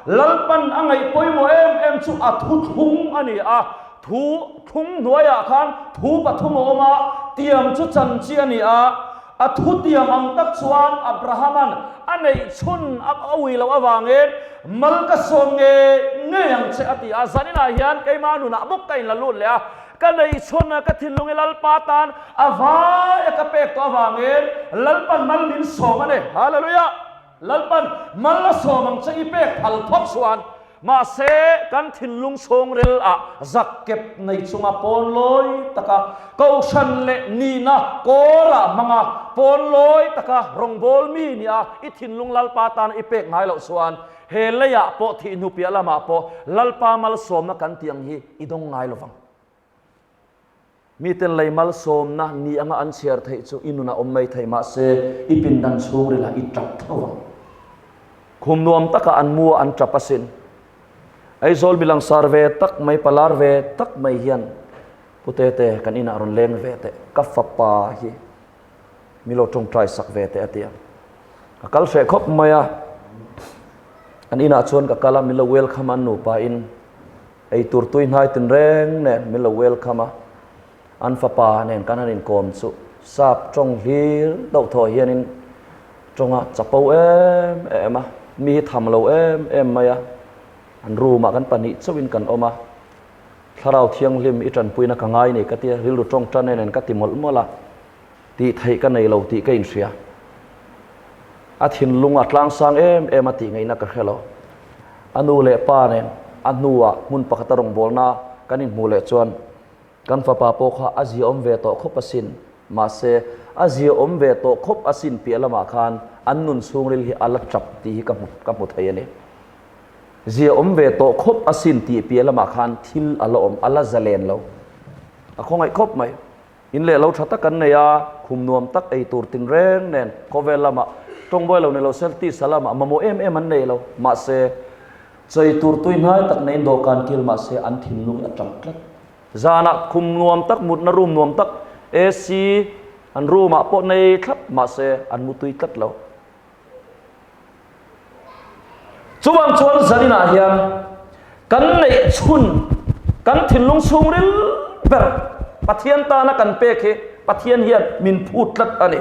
Lalpan a ngaih pawimawh em em chu a thuthlung a ni a. Thu thlung hnuaiah khan thu pathum a awm a, tiam chu chan chi a ni a. A thu tiam ang tak chuan Abrahaman a neih chhun a ui loh avangin mal ka sawm ngei ngei ang che a ti a. Zaninah hian keimah nunah bawk ka inla lut leh a, ka neih chhun ka thinlung i Lalpa tan a vaia ka pek tawh avangin Lalpan mal min sawm a ni. Hallelujah! Lalpan mal a sawm ang che i pek phal phawt chuan mahse kan thinlung chhungril ah zak kep nei chunga pawn lawi taka kohhran leh nihna kawr ah hmanga pawn lawi taka rawngbâwl mi nia i thinlung Lalpa tana i pek ngai loh chuan he leiah pawh thih hnu piah lamah pawh Lalpa malsawmna kan tih ang hi i dawng ngai lovang. Miten lei malsawmna ni anga an chhiar theih chu i nunah awm mai thei mahse i pindan chhungrilah i tap tho ang. Khum nuam takah an mu a an tap asin. Aizawl mi langsar ve tak mai palar ve tak mai hian Pu Tete kan inah rawn leng ve teh ka fapa hi mi lo tawngtai sak ve teh a ti a. Ka kal hreh khawp mai a, an inah chuan ka kal a min lo welcome a an nupa in. Eitur tui hnai tinreng nen min lo welcome a, an fapa nen kan han inkawm chu sap tawng hlir deuh thawh hianin tawnga chapo em em a, mi hi tham lo em em mai a, an room ah kan pahnih chauhin kan awm a, Thlarau Thianghlim i tanpuina ka ngai ni ka tia, rilru tawng tan nen ka ti mawlh mawlh a, tih theih ka nei lo tih ka inhria. A thinlung a tlangsang em em a tih ngaihna ka hre lo. A nu leh pa nen a hnuah hmun pakhata rawngbawlna kan inhmuh leh chuan kan fapa pawh kha a ziaawm ve tawh khawp asin. Mahse, a ziaawm ve tawh khawp asin piah lamah khan an nun chhungril hi a la tap tih hi ka hmu ka hmu thei a ni. Ziaawm ve tawh khawp asin tih piah lamah khan thil a la awm, a la zalen lo. A khawngaih khawp mai. In leh lo tha tak an nei a, khum nuam tak ei tur tinreng nen khawvel lamah tawngbuai lo ni lo se tisa lamah mamawh em em an nei lo. Mahse, chei tur tui hnai tak neiin dawhkan kil mahse an thinlung hi a tap tlat. Zanah khum nuam tak mutna room nuam tak AC an room ah pawh nei thlap mahse an mu tui tlat lo. Chuvang chuan zaninah hian kan neih chhun, kan thinlung chhungril ber Pathian tana kan pek hi Pathian hian min phut tlat a ni.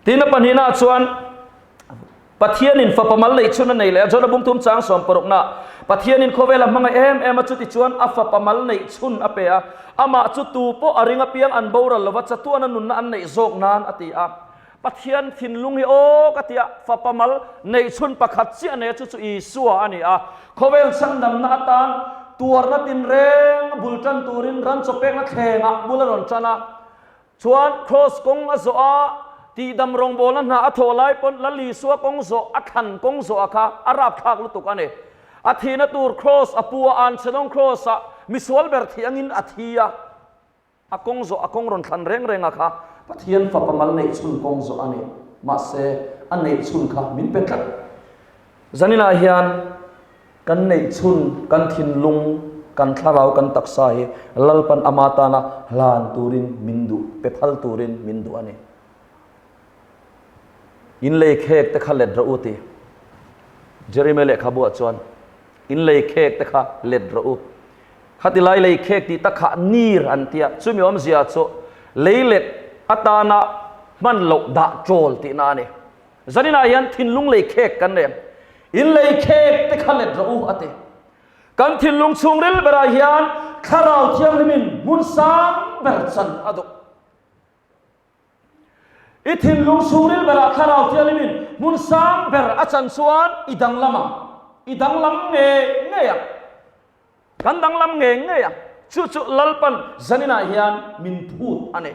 Tin a pahnihnaah chuan Pathianin fapa mal neih chhun a nei leh a, Jona bungthum chang sawmparukna Pathianin khawvel a hmangaih em em a, chuti chuan a fapa mal neih chhun a pe a, amah chu tu pawh a ring apiang an boral lova chatuana nunna an neih zawk nan a ti a. Pathian thinlung hi aw ka ti a, fapa mal neihchhun pakhat chiah nei a chu chu Isua a ni a. Khawvel chhandamna atan tuarna tinreng bul tan turin ran chawpekna thlengah bul a rawn tan a. Chuan Kraws kawng a zawh a, tihdam rawngbawlna hna a thawh lai pawn Lal Isua kawng zawh a thlan kawng zawh a kha a rapthlak lutuk a ni. A thihna tur Kraws a pu a, Anchhedawng Kraws-ah misual ber thih angin a thi a. A kawng zawh, a kawng rawn thlan reng reng a kha Pathian fapa mal neih chhun kawng zawh a ni. Mahse, a neih chhun kha min pe tlat. Zaninah hian kan neih chhun, kan thinlung, kan thlarau, kan taksa hi Lalpan ama tana hlan turin min duh, pe phal turin min duh a ni. In lei khek te kha let rawh u ti. Jeremiah lehkhabuah chuan, In lei khek te kha let rawh u. Khati lai lei khek tih tak kha nir an tia, chumi awmzia chu lei let atana hman loh dah chawl tihna a ni. Zaninah hian thinlung lei khek kan nei ang. In lei khek te kha let rawh u a ti. Kan thinlung chhungril berah hian Thlarau Thianghlimin hmun sang ber chan a duh. I thinlung chhungril berah Thlarau Thianghlimin hmun sang ber a chan chuan i danglam ang. I danglam ngei ngei ang. Kan danglam ngei ngei ang. Chu chu Lalpan zaninah hian min phut a ni.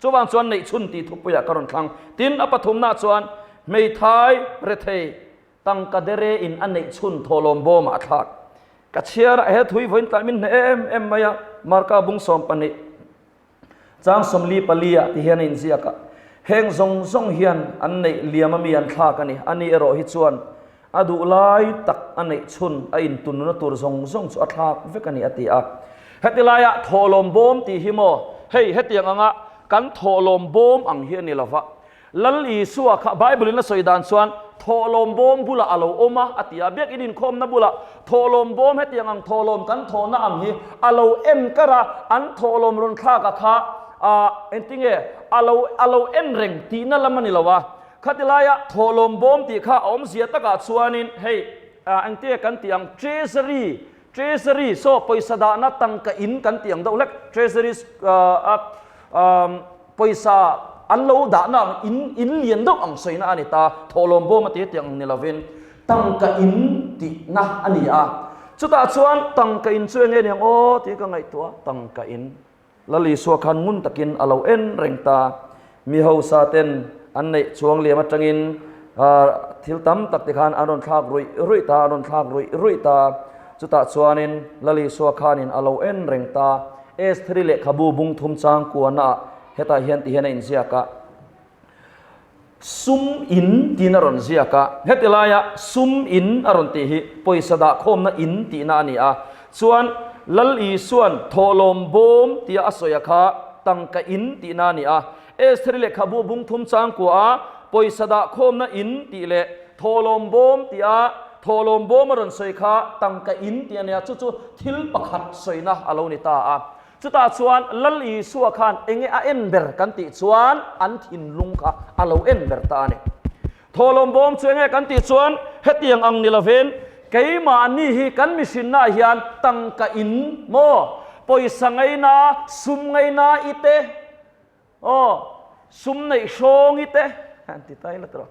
Chuvang chuan neihchhun tih thupuiah ka rawn thlang. Tin, a pathumnaah chuan hmeithai rethei tangka dere in a neihchhun thawhlawm bawmah a thlak. Ka chhiarah he thui vawiin tlai min hneh em em mai a, Marka bung 12. Chang 44 ah ti hian a inziak a, Heng zawng zawng hian an neih liam a mi an thlak a ni. Ani erawh hi chuan a duh lai tak a neih chhun a intununa tur zawng zawng chu a thlak vek a ni a ti a. Heti laiah thawhlawm bawm tih hi maw hei hetiang anga kan thawhlawm bawm ang hi a ni lova. Lal Isua kha Bible in a sawi dan chuan thawhlawm bawm bulah a lo awm a, a ti a. Biakin inkhawmna bulah thawhlawm bawm hetiang ang thawhlawm kan thawhna ang hi a lo en kar a, an thawhlawm rawn thlak a kha ah engtinge a lo a lo en reng tihna lam a ni lo a. Khati laia thawhlawm bawm tih kha a awmzia takah chuanin hei ah engtinge kan tih ang treasury treasury saw pawisa dahna tangka in kan tih ang deuh hlek treasury ah ah pawisa. An lo dahna ang in, in lian deuh ang sawina a ni ta. Thawhlawm bawm a ti hetiang ang ni lovin tangka in tihna a ni a. Chutah chuan tangka in chu enge niang aw tiin ka ngaihtuah a, tangka in. Lal Isua khan ngun takin a lo en reng ta. Mi hausa ten an neih chuang liam atangin thil tam tak te khan an rawn thlak ruih ruih ta, an rawn thlak ruih ruih ta. Chutah chuanin Lal Isua khanin a lo en reng ta. Estheri lehkhabu bung thum chang kuanaah hetah hian ti hian a inziak a, Sum in tiin a rawn ziak a. Heti laia sum in a rawn tih hi pawisa dahkhawmna in tihna a ni a. Chuan Lal Isua'n thawhlawm bawm tia a sawi a kha tangka in tihna a ni a. Estheri lehkhabu bung thum changkua a pawisa dahkhawmna in tih leh thawhlawm bawm tia thawhlawm bawm a rawn sawi kha tangka in tih a ni a. Chu chu thil pakhat sawina a lo ni ta a. Chutah chuan Lal Isua khan enge a en ber kan tih chuan an thinlung kha a lo en ber ta a ni. Thawhlawm bawm chu enge kan tih chuan hetiang ang ni lovin keimahni hi kan mihrinnaah hian tangka in maw, pawisa ngaina, sum ngaina i te, aw, sum neih hrawng i te, an ti ta ila tawh.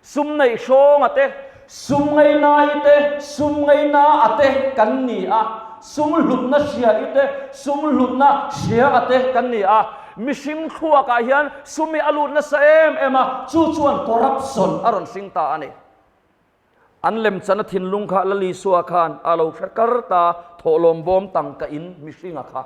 Sum neih hrawnga te, sum ngainai te, sum ngaina a te kan ni a, sum hlutna hria i te, sum hlutna hria a te kan ni a. Mihring thluakah hian sum hi a lut nasa em em a, chu chuan corruption a rawn hring ta a ni. An lemchana thinlung kha Lal Isua khan a lo hre kar ta, thawhlawm bawm tangka in mihringa kha.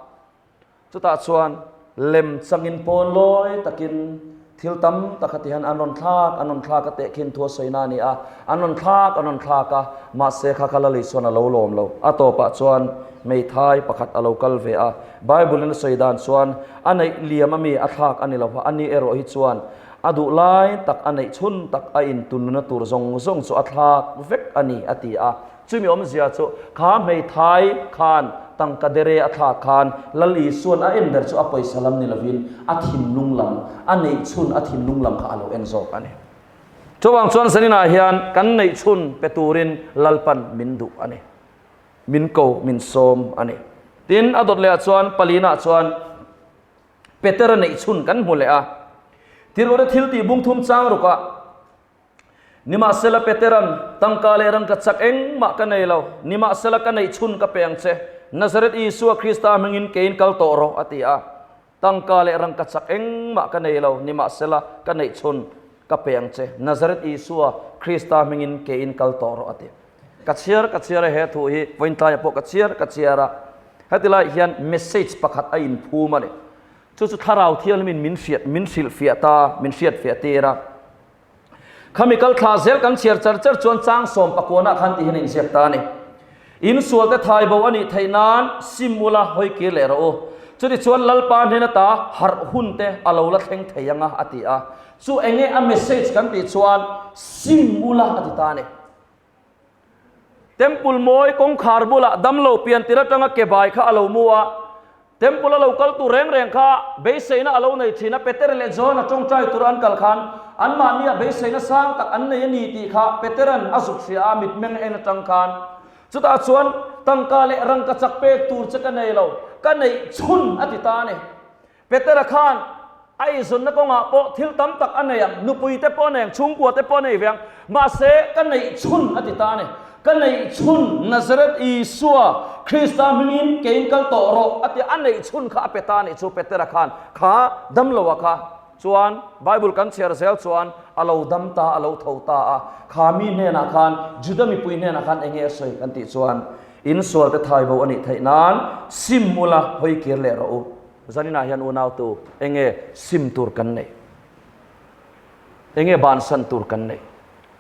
Chutah chuan lem changin pawn lawi takin thil tam tak heti hian an rawn thlak, an rawn thlak a tehkhin thu a sawina a ni a, an rawn thlak, an rawn thlak a, mahse kha kha Lali chuan a lo lawm lo. A tawpah chuan hmeithai pakhat a lo kal ve a, Bible in a sawi dan chuan a neih liam ami a thlak a ni lo va, ani erawh hi chuan a duh lai tak a neih chhun tak a intunna tur zawng zawng chu a thlak vek a ni a ti a. Chumi awmzia chu kha hmeithai khan tangka dere a thlak khan Lal Isua'n a en ber chu a pawisa lam ni lovin a thinlung lam, a neihchhun a thinlung lam kha a lo en zawk a ni. Chuvang chuan zaninah hian kan neihchhun pe turin Lalpan min duh a ni. Min ko, min sawm a ni. Tin, a dawt lehah chuan palinah chuan Petera neihchhun kan hmu leh a. Tirhkohte thiltih bungthum chang rukah, Nimahsela Petera'n, Tangka leh rangka chak engmah ka nei lo, nimahsela ka neih chhun ka pe ang che, Nazareth Isua Krista hmingin keiin kal tawh rawh, a ti a. Tangka leh rangka chak engmah ka nei lo, nimahsela ka neih chhun ka pe ang che, Nazareth Isua Krista hmingin keiin kal tawh rawh, a ti. Ka chhiar ka chhiar a, he thu hi vawiintlaiah pawh ka chhiar ka chhiar a, heti laiah hian message pakhat a inphum a ni. Chu chu Thlarau Thianghlimin min hriat, min hrilhfiah ta, min hriatfiah tir a. Khami kal thla zel kan chhiar char char chuan chang sawm pakuanah khan ti hian a inziak ta a ni. In sualte thai bo a nih theih nan sim ula hawi kir leh rawh u. Chutichuan Lalpa hnen ata harh hun te a lo la thleng thei ang a, a ti a. Chu enge a message kan tih chuan sim ula a ti ta a ni. Temple mawi kawngkhar bulah damlo pian tir atanga ke bai kha a lo mu a. Temple a lo kal tur reng reng kha beiseina a lo nei thin a, Peter leh John a tawngtai tur an kal khan anmahnia beiseina sang tak an nei a ni tih kha Petera'n a zuk hria a, mitmeng en atang khan. Chutah chuan tangka leh rangka chak pek tur che ka nei lo, ka neih chhun a ti ta a ni. Petera khan a eizawnna kawngah pawh thil tam tak a nei ang, nupui te pawh a nei ang, chhungkua te pawh a nei ve ang, mahse ka neih chhun a ti ta a ni. Ka neih chhun Nazareth Isua Krista hmingin keiin kal tawh rawh a ti a, a neih chhun kha a pe ta a nih chu Petera khan kha damloa kha chuan Bible kan chhiar zel chuan a lo dam ta, a lo tho ta a, kha mi hnenah khan Juda mipui hnenah khan enge a sawi kan tih chuan insual te thai bo a nih theih nan sim ula hawi kir leh rawh u. Zaninah hian unautu enge sim tur kan nei? Enge bansan tur kan nei?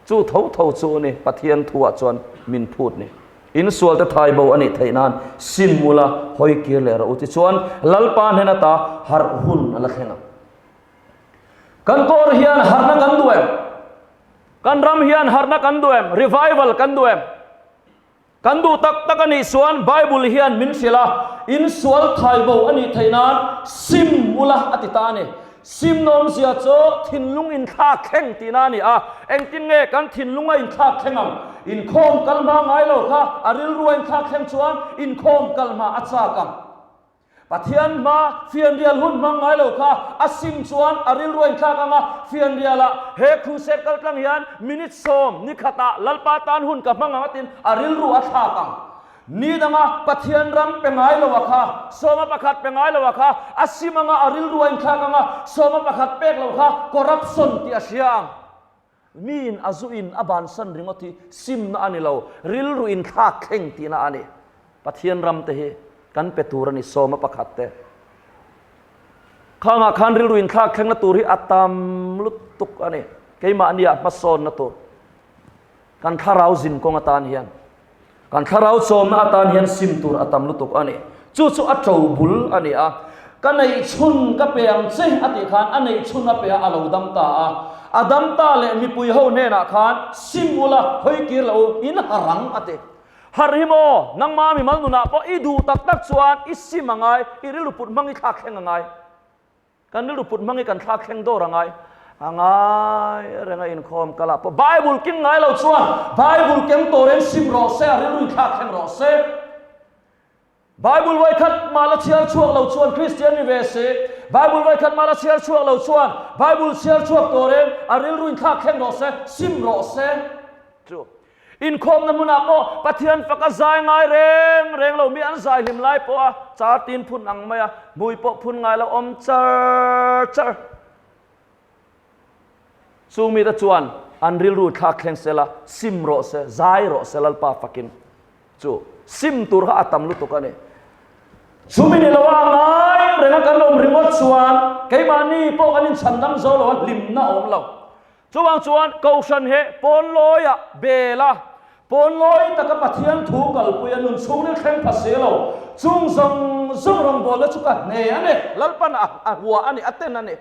Chu tho tho chu ni Pathian thuah chuan min phut ni. In sualte thai bo a nih theih nan sim ula hawi kir leh rawh u tichuan Lalpa hnen ata harh hun a la thleng ang. Kan kawr hian harhna kan duh em? Kan ram hian harhna kan duh em? Revival kan duh em? Kan duh tak tak a nih chuan Bible hian min hrilh a, in sual thai bo a nih theih nan sim ula a ti ta a ni. Sim nawmzia chu thinlung inthlak thleng tihna a ni a, engtin nge kan thinlung a inthlak thleng ang? Inkhawm kal hma ngai lo kha a rilru a inthlak thleng chuan inkhawm kal hma a chak ang. Pathian hma fianrial hun hmang ngai lo kha a sim chuan a rilru a inthlak ang a, fianrialah he crusade kal tlang hian minute sawm ni khatah Lalpa tan hun ka hmang ang a tiin a rilru a thlak ang. Ni danga Pathian ram pe ngai lo a kha, sawma pakhat pe ngai lo a kha a sim anga a rilru a inthlak ang a, sawma pakhat pek lo kha corruption tih a hria ang. Miin a zu in a bansan ringawt hi simna a ni lo, rilru in thlak thleng tihna a ni. Pathian ram te hi kan pe tur a ni, sawma pakhat te. Khangah khan rilru in thlak thlengna tur hi a tam lutuk a ni, keimahniah hmasawnna tur. Kan thlarau zin kawng atan hian, kan thlarau chawmna atan hian sim tur a tam lutuk a ni. Chu chu a to bul a ni a. Ka neih chhun ka pe ang che a tih khan a neih chhun a pe a, a lo dam ta a. A dam ta leh mipui ho hnenah khan sim ula, hawi kir loh u, in har ang a ti. Har hi maw, nangma mimal nunah pawh i duh tak tak chuan i sim a ngai, i rilru put hmang i thlak thleng a ngai. Kan rilru put hmang hi kan thlak thleng dawr a ngai. A ngai reng a inkhawm kal ah pawh Bible keng ngai lo chuan Bible keng tawh reng sim rawh se, a rilru in thlak thleng rawh se. Bible vawikhat mah la chhiar chhuak lo chuan Kristian ni ve se, Bible vawikhat mah la chhiar chhuak lo chuan Bible chhiar chhuak tawh reng a rilru in thlak thleng rawh se, sim rawh se. Chu Inkhawmna hmunah pawh Pathian fak a zai ngai reng reng lo mi an zai hlim lai pawh a char tin phun ang mai a, hmui pawh phun ngai lo awm char char. Chung mite chuan an rilru thlak thleng se la, sim rawh se, zai rawh se Lalpa fakin. Chu sim tur kha a tam lutuk a ni. Chumi ni loa a ngai renga kan awm ringawt chuan keimahni pawh kan inchhandam zo lo a, hlimna a awm lo. Chuvang chuan Kohhran he pawnlawiah bel a, pawnlawi taka Pathian thu kalpui a nun chhungril thleng pha si lo, chung zawng zawng rawngbawlna chu ka hne a ni, Lalpan a hua a ni, a ten a ni.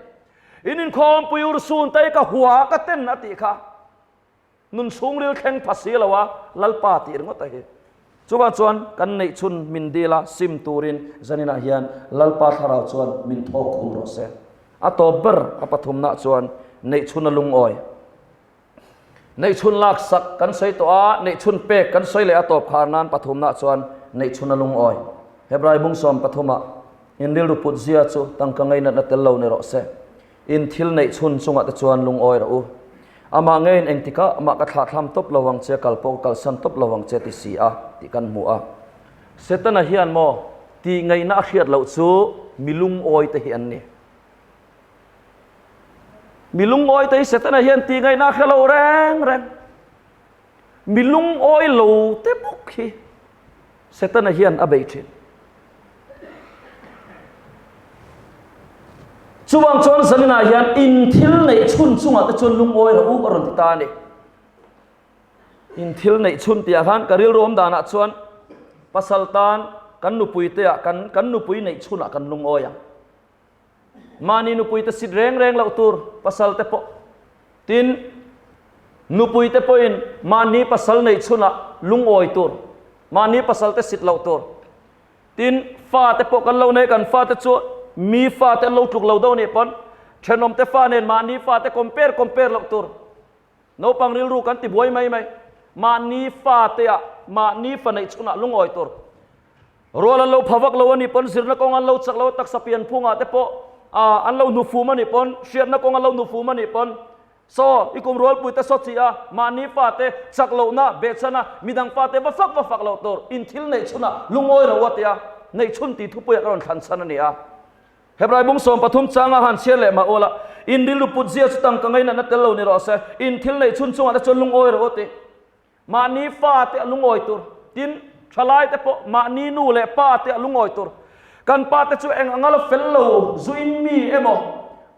In inkhawmpui urhsun te hi ka hua, ka ten a tih kha nun chhungril thleng pha si lo a, Lalpa tih ringawt a hi. Chuvang chuan kan neih chhun min dil a, sim turin zaninah hian Lalpa thlarau chuan min thawk khum rawh se. A tawp ber a pathumnah chuan neih chhun a lungawi. Neih chhun laksak kan sawi tawh a, neih chhun pek kan sawi leh a tawp khar nan pathumnah chuan neih chhun a lungawi. Hebrai bung sawm pathumah in rilru put zia chu tangka ngainatna tel lo ni rawh se. In thil neih chhun chungah te chuan lungawi rawh u. Amah ngeiin engtikah amah ka thlahthlam tawp lo ang che, kal pawh ka kalsan tawp lo ang che ti si a, tih kan hmu a. Setana hian maw tih ngaihna a hriat loh chu mi lungawi te hi an ni. Mi lungawi te hi Setana hian tih ngaihna a hre lo reng reng. Mi lungawi lo te bawk hi Setana hian a bei thin. Chuvang chuan zaninah hian in thil neih chhun chungah te chuan lungawi rawh u a rawn ti ta a ni. In thil neih chhun tihah khan ka rilru awm danah chuan pasal tan kan nupui te ah kan kan nupui neih chhunah kan lungawi ang. Mahni nupui te sit reng reng loh tur pasal te pawh tin nupui te pawhin mahni pasal neih chhunah lungawi tur mahni pasal te sit loh tur tin fa te pawh kan lo nei kan fa te chu mi fa te an lo tluk lo deuh anih pawn thenawm te fa nen mahni fa te compare compare loh tur Naupang rilru kan ti buai mai mai. Mahni fate ah, mahni fa neih chhunah lungawi tur. Rual an lo pha vak lo a nih pawn, zirna kawng an lo chak lo a, taksa pian phungah te pawh an lo hnufum a nih pawn, hriatna kawng an lo hnufum a nih pawn, saw i kum rualpui te saw chi a, mahni fate chak lohna behchhan a, midang fate va fak va fak loh tur, in thil neih chhunah lungawi ro a tia, neih chhun tih thupuiah ka rawn thlan chhan a ni a. Hebrai bung 13 changa han chhiar leh mah ula, in rilru put zia chu tangka ngainatna tel lo ni rawh se, in thil neih chhun chungah te chuan lungawi rawh u ti. Mahni fa te a lungawi tur, tin, thalai te pawh mahni nu leh pa te a lungawi tur. Kan pa te chu eng anga la fel lo zuin mi emaw,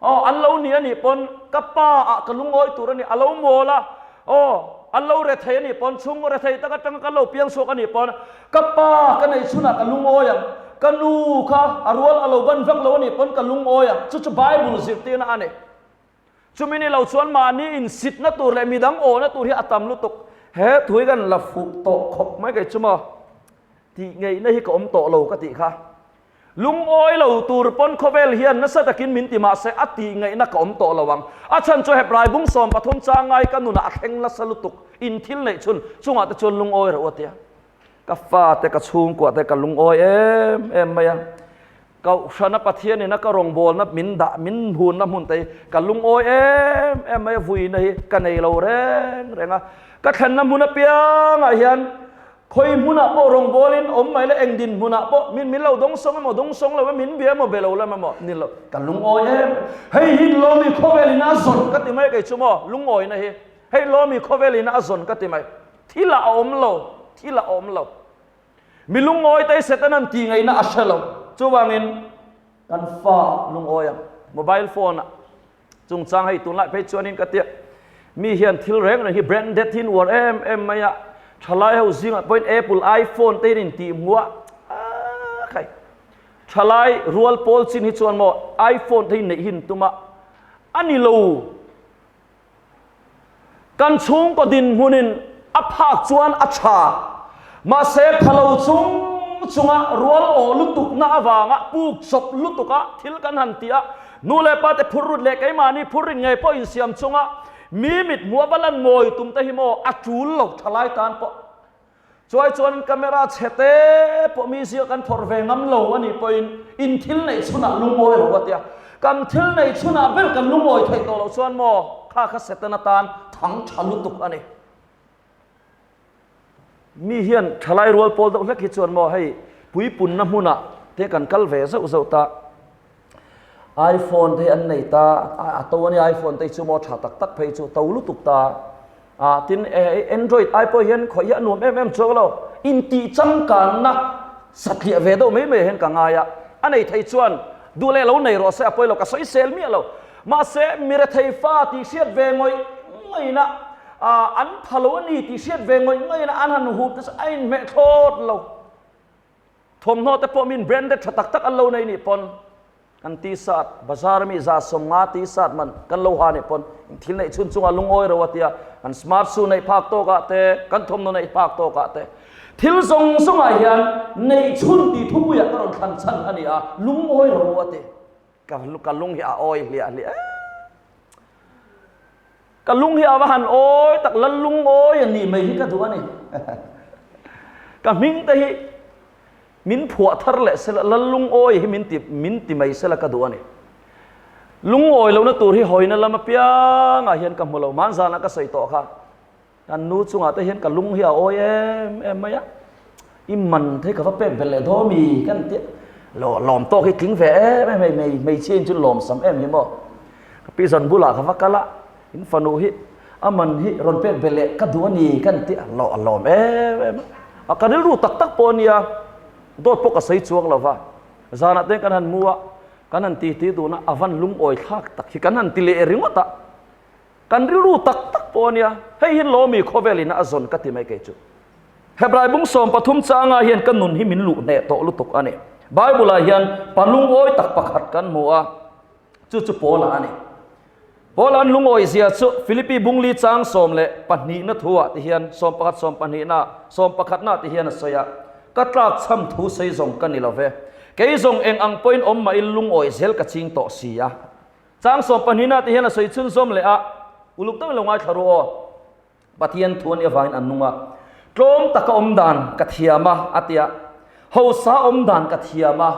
aw, an lo ni a nih pawn ka pa ah ka lungawi tur a ni, a lo mawl a, aw, an lo rethei a nih pawn chhung rethei tak atanga kan lo piang chhuak a nih pawn Ka pa ka neih chhunah ka lungawi ang, ka nu kha a rual a lo ban vak lo a nih pawn ka lungawi ang, chu chu Bible zirtirna a ni. Chumi ni lo chuan mahni insitna tur leh midang awhna tur hi a tam lutuk. He thu hi kan la fuh tawh khawp mai kei chu maw? Tih ngeihna hi ka awm tawh lo ka tih kha. Lungawi lo tur pawn khawvel hian nasa takin min ti mahse a tih ngaihna ka awm tawh lo ang. A chhan chu Hebrai bung 13 changai ka nunah a thleng nasa lutuk. In thil neih chhun chungah te chuan lungawi rawh u a tia. Ka fate ka chhungkuah te ka lungawi em em mai a. Kohhrana Pathianin a ka rawngbawlna min dah min hunna hmun te hi ka lungawi em em mai a, vuina hi ka nei lo reng reng a. Ka thlenna hmun apiangah hian khawi hmunah pawh rawngbawlin awm mai la, eng din hmunah pawh min min lo dawngsawng emaw dawngsawng lo emaw min bia emaw be lo lam emaw ni lo, ka lungawi em em. Hei hi Lawmi khawvelin a zawn ka ti mai kei chu maw, lungawina hi hei Lawmi khawvelin a zawn ka ti mai. Thil ah a awm lo, thil ah a awm lo. Mi lungawi te Satan an tih ngaihna a hre lo. Chuvangin kan fa lungawi ang. Mobile phone ah chungchang hei tunlai phei chuanin ka tia mi hian thil reng reng hi branded hi an uar em em mai a. Thalai ho zingah pawhin Apple iPhone te in intih hmuh a, aaa khai. Thalai rual pawl chin hi chuan maw iPhone te hi neih hi an tum a, a ni lo. Kan chhungkaw dinhmunin a phak chuan a tha, mahse pha lo chung chunga rual aw lutukna avanga puk chawp lutuka thil kan han tih a, nu leh pa te phur rut leh keimahni phur rin ngei pawh insiam chunga mi mit hmuh a va lan mawi tum te hi maw a tul lo thalai tan pawh. Chuai chuan camera chhe te pawh mi zia kan phawrh ve ngam lo a nih pawhin in thil neih chhunah lungawi lo a tia. Kan thil neih chhunah ber kan lungawi theih tawh loh chuan maw kha kha Satan atan thang tha lutuk a ni. Mi hian thalai rual pawl deuh hlek hi chuan maw hei puipunna hmunah te kan kal ve zauh zauh ta. iPhone te hi an nei ta, a to a nia iPhone te hi chu maw tha tak tak phei chu to lutuk ta. Ah tin Android ai pawh hian khawih hi a nuam em em chuang lo. Intih changkanna satliah ve deuh mai mai hian ka ngai a. A nei thei chuan duh leh lo nei rawh se a pawi lo ka sawi sel miah lo. Mahse mi rethei fa tih hriat ve ngawih ngawihna ah an pha lo a ni tih hriat ve ngawih ngawihna an han hup te chu a inhmeh thlawt lo. Thawmhnaw te pawh min branded tha tak tak an lo nei nih pawn kan t-shirt bazar ami 150 t-shirt man kan lo ha nih pawn thil neih chhun chungah lungawi ro a tia kan smart shoe neih phak tawkah te kan thawmhnaw neih phak tawkah te thil zawng zawngah hian neih chhun tih thupuiah ka rawn thlan chhan a ni a lungawi ro a ti ka ka lung hi a awi hliah hliah Ka lung hi a va han awi tak, lal lung awi a nih mai hi ka duh a ni. Ka hming te hi min phuah thar leh sela, lal lung awi hi min ti min ti mai sela ka duh a ni. Lungawi lohna tur hi hawina lam apiangah hian ka hmu lo, hmanzanah ka sawi tawh kha. Kan nu chungah te hian ka lung hi a awi em em mai a, i man te hi ka va pek belh leh daw mi kan ti a, lo lawm tawk hi tling ve em em hei hmei hmeichhia in chu lawm sam em hi maw. Ka pi zan bulah ka va kal a, in fanu hi a man hi rawn pek belh leh ka duh a ni kan ti a, lo a lawm em em a, ka rilru tak tak pawh a nia, dawt pawh ka sawi chuang lo va, zanah te kan han mu a, kan han titi dun a, a van lungawi thlak tak hi kan han ti leh ringawt a. Kan rilru tak tak pawh a nia, hei hi Lawmi khawvelin a zawn ka ti mai kei chu. Hebrai bung 13 changah hian ka nun hi min luh hneh tawh lutuk a ni. Bible-ah hian pa lungawi tak pakhat kan hmu a, chu chu Paula a ni. Paula'n lungawi zia chu Philippi bung li chang 12na thuah ti hian, 11 12na, 11na ti hian a sawi a, Ka tlakchham thu sawi zawng ka ni lo ve, kei zawng eng ang pawhin awm mah in lungawi zel ka ching tawh si a. Chang 12 ah te hian a sawi chhunzawm leh a, uluk deuhin lo ngaithla ru aw. Pathian thu a nih avangin an nung a, tlawm taka awm dan ka thiam a, a ti a, hausa awm dan ka thiam a,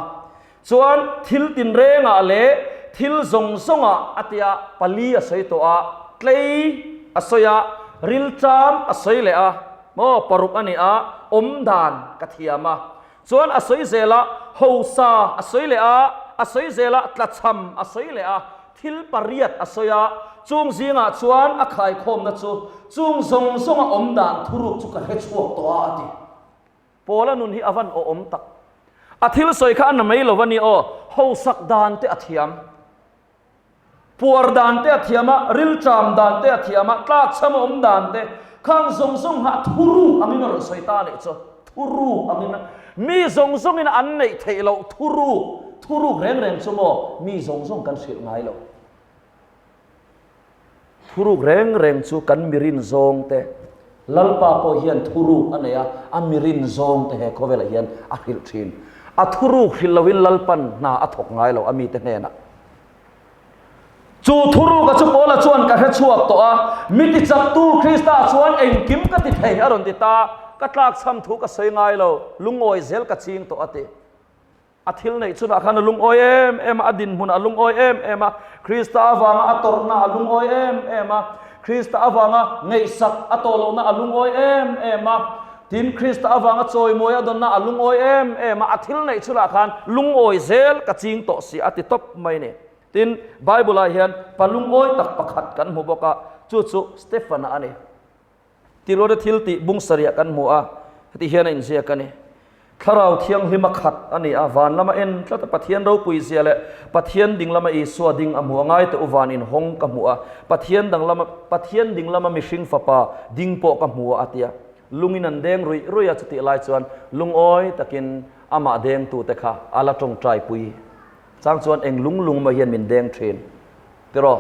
chuan thil tinrengah leh thil zawng zawngah a ti a, pali a sawi tawh a, tlei a sawi a, rilṭam a sawi leh a, maw paruk a ni a, awm dan ka thiam a. Chuan a sawi zel a, hausa a sawi leh a, a sawi zel a, tlachham a sawi leh a, thil pariat a sawi a, chung zingah chuan a khaikhawmna chu chung zawng zawnga awm dan thuruk chu ka hre chhuak tawh a, a ti. Paula nun hi a van awhawm tak. A thil sawi kha a na mai lo a ni aw, hausak dan te a thiam. Puar dan te a thiam a, rilṭam dan te a thiam a, tlakchham a awm dan te, khang zawng zawng kha thuruk angin a rawn sawi ta leh chu. Thuruk angin mi zawng zawngin an neih theih loh thuruk, thuruk reng reng chu maw mi zawng zawng kan hrilh ngai lo. Thuruk reng reng chu kan mirin zawng te, Lalpa pawh hian thuruk a nei a, a mirin zawng te he khawvelah hian a hrilh thin. A thuruk hrilh loin Lalpan hna a thawk ngai lo a mite hnenah. Chu thuruka chu Paula chuan ka hre chhuak tawh a, mi tichaktu Krista chuan engkim ka ti thei a rawn ti ta, ka tlakchham thu ka sawi ngai lo, lungawi zel ka ching tawh a ti. A thil neih chhunah khan a lungawi em em a, a dinhmunah a lungawi em em a, Krista avanga a tawrhna a lungawi em em a, Krista avanga ngaihsak a tawh lohna a lungawi em em a, tin Krista avanga chawimawi a dawnna a lungawi em em a, a thil neih chhunah khan lungawi zel ka ching tawh si a ti tawp mai a ni. Tin, Bible-ah hian pa lungawi tak pakhat kan hmu bawk a, chu chu Stefan-a a ni. Tiruata thil tih bung sarih ah kan hmu a, heti hian a inziak a ni. Thlarau Thianghlima khat a ni a, van lama en tlat a, Pathian ropui zia leh Pathian ding lama Isua ding a hmu a, ngai teh u van inhawng ka hmu a, Pathian dang lama Pathian ding lama mihring fapa ding pawh ka hmu a a ti a. Lungin an deng ruih ruih a, chutih lai chuan lungawi takin amah dengtute kha a la tawngtai pui chang chuan eng lung lung maw hian min deng thin tiraw?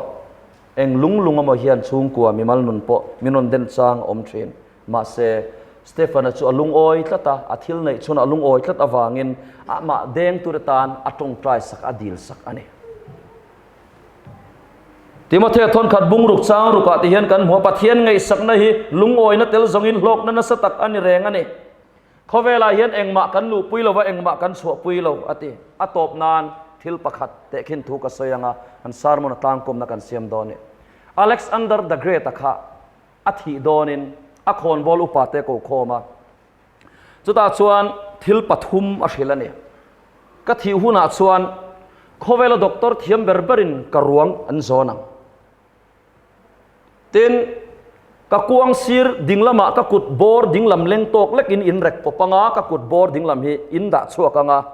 Eng lung lung emaw hian chhungkua mimal nun pawh min rawn den chang a awm thin. Mahse, Stefan-a chu a lungawi tlat a, a thil neih chhunah a lungawi tlat avangin amah deng tur atan a tawngtai sak, a dil sak a ni. Timothea thawnkhat bungruk chang rukah ti hian kan hmu a, Pathian ngaihsakna hi lungawina tel zawngin hlawkna nasa tak a ni reng a ni. Khawvelah hian engmah kan luhpui lo va, engmah kan chhuahpui lo, a ti. A tawp nan thil pakhat tehkhin thu ka sawi ang a, kan sermon a tlangkawmna kan siam dawn i. Alexander the Great-a kha a thih dawnin a khawnbawl upate ko khawm a, chutah chuan thil pathum a hrilh a ni. Ka thih hunah chuan khawvela doctor thiam ber berin ka ruang an zawn ang. Tin, ka kuang sir dinglamah ka kut bawr dinglam leng tawk lekin in rek pawp anga, ka kut bawr dinglam hi in dah chhuak anga,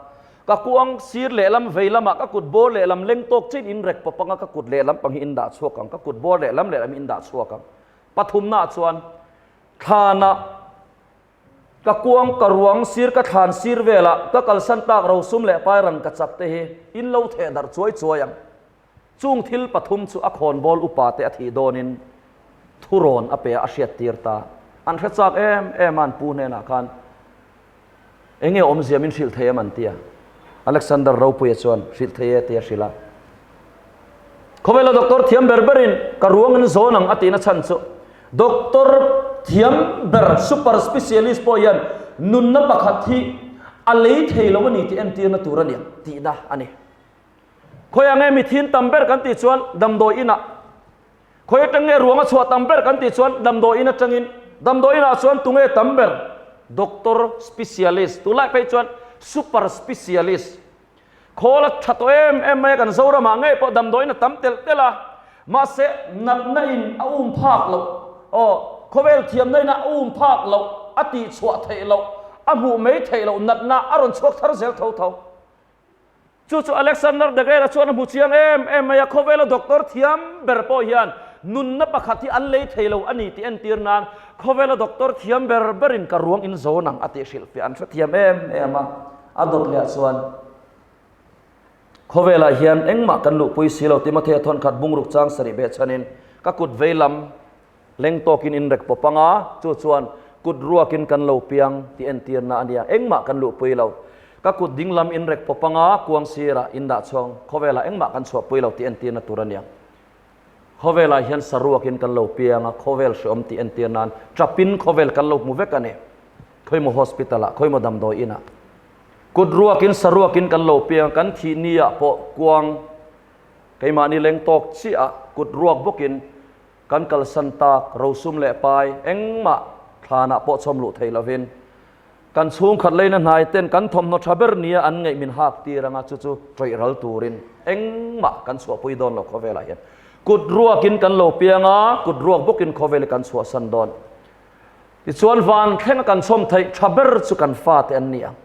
ka kuang sir lehlam vei lamah ka kut bawr lehlam leng tawk chin in rek pawp anga, ka kut lehlam pang hi in dah chhuak ang, ka kut bawr lehlam lehlam hi in dah chhuak ang. Pathumnaah chuan thlanah ka kuang ka ruang sir ka thlan sir velah ka kalsan tak rosum leh pairang ka chak te hi in lo theh darh chuai chuai ang. Chung thil pathum chu a khawnbawl upa te a thih dawnin thurawn a pe a, a hriattir ta. An hre chak em em a, an pu hnenah khan eng nge awmzia min hrilh thei em an ti a. Alexander Ropuia chuan hrilh thei e tih a hrilh a. Khawvela doctor thiam ber berin ka ruang in zawn ang a tihna chhan chu doctor thiam ber super specialist pawh hian nunna pakhat hi a lei thei lo a ni tih entirna tur a ni ang tihna a ni. Khawiah nge mithin tam ber kan tih chuan damdawi inah, khawi atang nge ruang a chhuah tam ber kan tih chuan damdawi in atangin, damdawi inah chuan tunge tam ber? Doctor specialist, tunlai phei chuan super specialist. Khawl a tha tawh em em mai a, kan Zoramah ngei pawh damdawi in a tam telh telh a, mahse natna in a um phak loh, aw khawvel thiamna in a um phak loh, a tihchhuah theih loh, a hmuh mai theih loh natna a rawn chhuak thar zel tho tho. Chu chu Alexander the Great-a chuan a hmu chiang em em mai a, khawvela doctor thiam ber pawh hian nunna pakhat hi an lei thei lo a ni tih entir nan khawvela doctor thiam ber berin ka ruang in zawn ang a tih hrilhfiah an hrethiam em em a. A dawt leh chuan khawvelah hian engmah kan luhpui si lo Timothea thawnkhat bungruk chang sarih beh chhanin ka kut veilam Leng tawkin in rek pawp anga, chu chuan kut ruakin kan lo piang tih entirna a nia, engmah kan luhpui lo. Ka kut dinglam in rek pawp anga, kuang sirah in dah chhuang, khawvelah engmah kan chhuahpui lo tih entirna tur a nia. Khawvelah hian saruakin kan lo piang a, khawvel hreawm tih entir nan tapin khawvel kan lo hmu vek a ni. Khawimaw hospital-ah, khawimaw damdawi inah. Kut ruakin saruakin kan lo piang a, kan thih niah pawh kuang keimahni leng tawk chiah a, kut ruak bawkin Kan kalsan tak rosum leh pai engmah thlanah pawh chhawm luh thei lovin kan chhungkhat leina hnai ten kan thawmhnaw tha ber nia an ngaih min hak tir anga chu chu ṭawih ral turin engmah kan chhuahpui dawn lo khawvelah hian kut ruakin kan lo piang a, kut ruak bawkin khawvel hi kan chhuahsan dawn. Tichuan van thlenga kan chhawm theih tha ber chu kan fate an ni ang.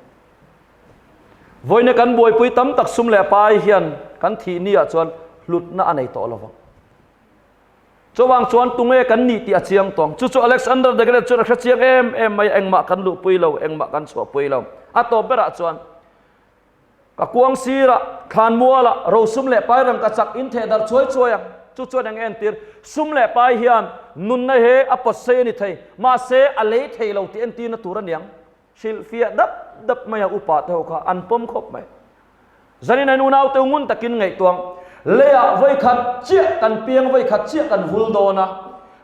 Vawiina kan buaipui tam tak sum leh pai hian kan thih niah chuan hlutna a nei tawh lovang. Chuvang chuan tunge kan nih tih a chiang tawng. Chu chu Alexander the Great chuan a hre chiang em em mai a, engmah kan luhpui lo, engmah kan chhuahpui lo. A tawp berah chuan ka kuang sirah, thlanmualah, rosum leh pai rang ka chak in theh darh chuai chuai a. Chu chuan eng entir? Sum leh pai hian nunna he a pawt sei a ni thei, mahse a lei thei lo tih entirna tur a niang. Hrilhfiah dap dap mai a upa te ho kha an pawm khawp mai. Zanin an unau te ngun takin ngaihtuang leiah vawikhat chiah kan piang vawikhat chiah kan vul dawn a,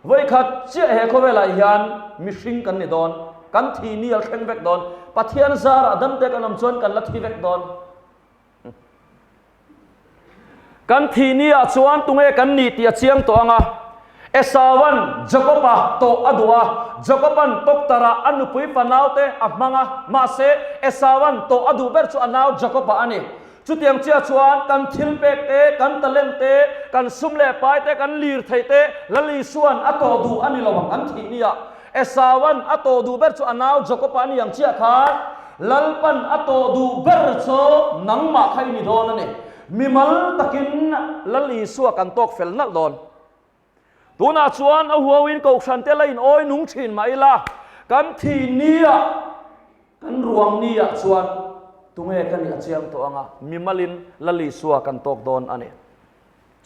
vawikhat chiah he khawvelah hian mihring kan ni dawn, kan thi ni al thleng vek dawn, Pathian zarah damte kan awm chuan kan la thi vek dawn. Kan thih ni ah chuan tunge kan nih tih a chiang tawh ang a. Esauan Jakoba tawh a duh a, Jakoban tawktarah a nupui fanaute a hmang a, mahse Esauan tawh a duh ber chu a nau Jakoba a ni. Chutiang chiah chuan kan thilpek te, kan talent te, kan sum leh pai te, kan lirthei te Lal Isuan a tawh duh a ni lo ang an thih ni ah. Esauan a tawh duh ber chu a nau Jakoba a ni ang chiah khan Lalpan a tawh duh ber chu nangmah kha i ni dawn a ni. Mimal takin Lal Isua kan tawk fel nalh dawn. Tunah chuan a huauin kohhran te la in awi nung thin mah ila, kan thi niah, kan ruang niah chuan tunge ka nih a chiang tawh ang a, mimalin Lal Isua kan tawk dawn a ni.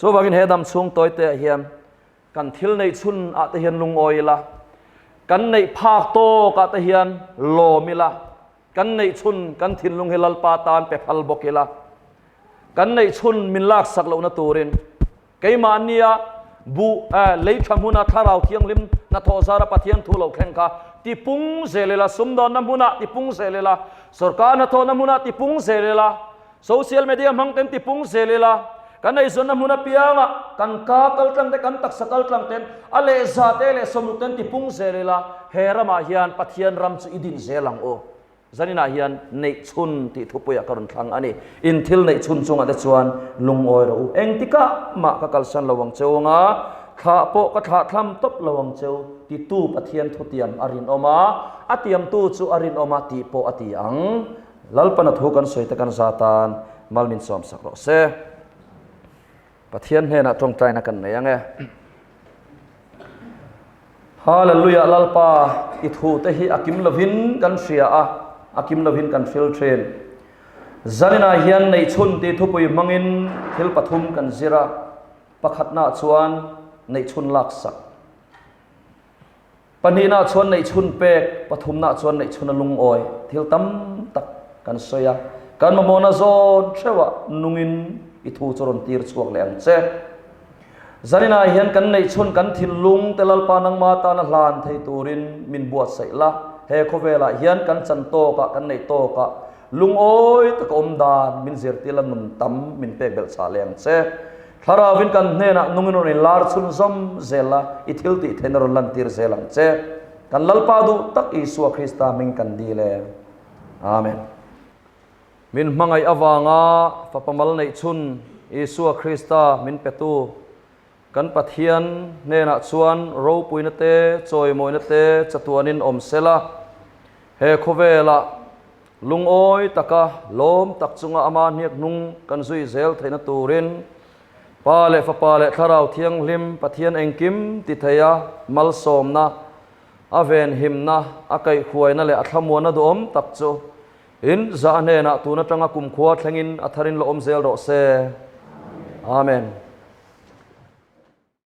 Chuvangin he dam chhung tawi te ah hian kan thil neih chhun ah te hian lungawi ila, kan neih phak tawk ah te hian lawm ila, Kan neih chhun kan thinlung hi Lalpa tan pe phal bawk ila, kan neih chhun min laksak lohna turin keimahnia buh lei tha hmuna Thlarau Thianghlim hnathawh zara Pathian thu lo thleng kha tipung zel ila, sumdawnna hmunah tipung zel ila, sorkar hnathawhna hmunah tipung zel ila, social media hmang ten tipung zel ila, kan eizawnna hmun apiangah kan ka kaltlang te, kan taksa kaltlang ten a lehza te leh sawmruk ten tipung zel ila, he ramah hian Pathian ram chu i din zel ang u. Zaninah hian neih chhun tih thupuiah ka rawn thlang a ni. In thil neih chhun chungah te chuan lungawi rawh u. Engtikah mah ka kalsan lo ang cheu anga, thlah pawh ka thlah thlam tawp lo ang cheu titu Pathian thutiam a rinawm a, a tiamtu chu a rinawm a tih pawh a ti ang. Lalpana thu kan sawi te kan za tan mal min sawm sak rawh se. Pathian hnenah tawngtaina kan nei ang e. Hallelujah Lalpa i thu te hi a kim lovin kan hria a, a kim lovin kan hril thin. Zaninah hian neihchhun tih thupui hmangin thil pathum kan zir a, pakhatnaah chuan neihchhun laksak. Pahnihna chuan neihchhun pek, pathumna chuan neihchhun a lungawi thil tam tak kan sawi a, kan mamawhna zawn theuhah nungin i thu chu rawn tir chhuak leh ang che. Zaninah hian kan neihchhun kan thinlung te Lalpa nangma tana hlan thei turin min buatsaih la, he khawvelah hian kan chan tawkah kan neih tawkah lungawi taka awm dan min zirtir la nun tam min pek belh chah leh ang che. Thlarauvin kan hnenah nungin rawn inlar chhunzawm zel la, i thil tih theihna rawn lantir zel ang che. Kan Lalpa duh tak Isua Krista hming kan dil e. Amen. Min hmangaih avanga Fapa mal neih chhun Isua Krista min petu kan Pathian hnenah chuan ropuina te, chawimawina te chatuanin awm sela, he khawvelah Lungawi taka lawm tak chunga ama hniak hnung kan zui zel theihna turin Pa leh Fapa leh Thlarau Thianghlim Pathian engkim ti theia malsawmna, a venhimna, a kaihhuaina leh a thlamuanna duhawm tak chu in zah hnenah tun atanga kumkhua thlengin a tharin la awm zel rawh se. Amen.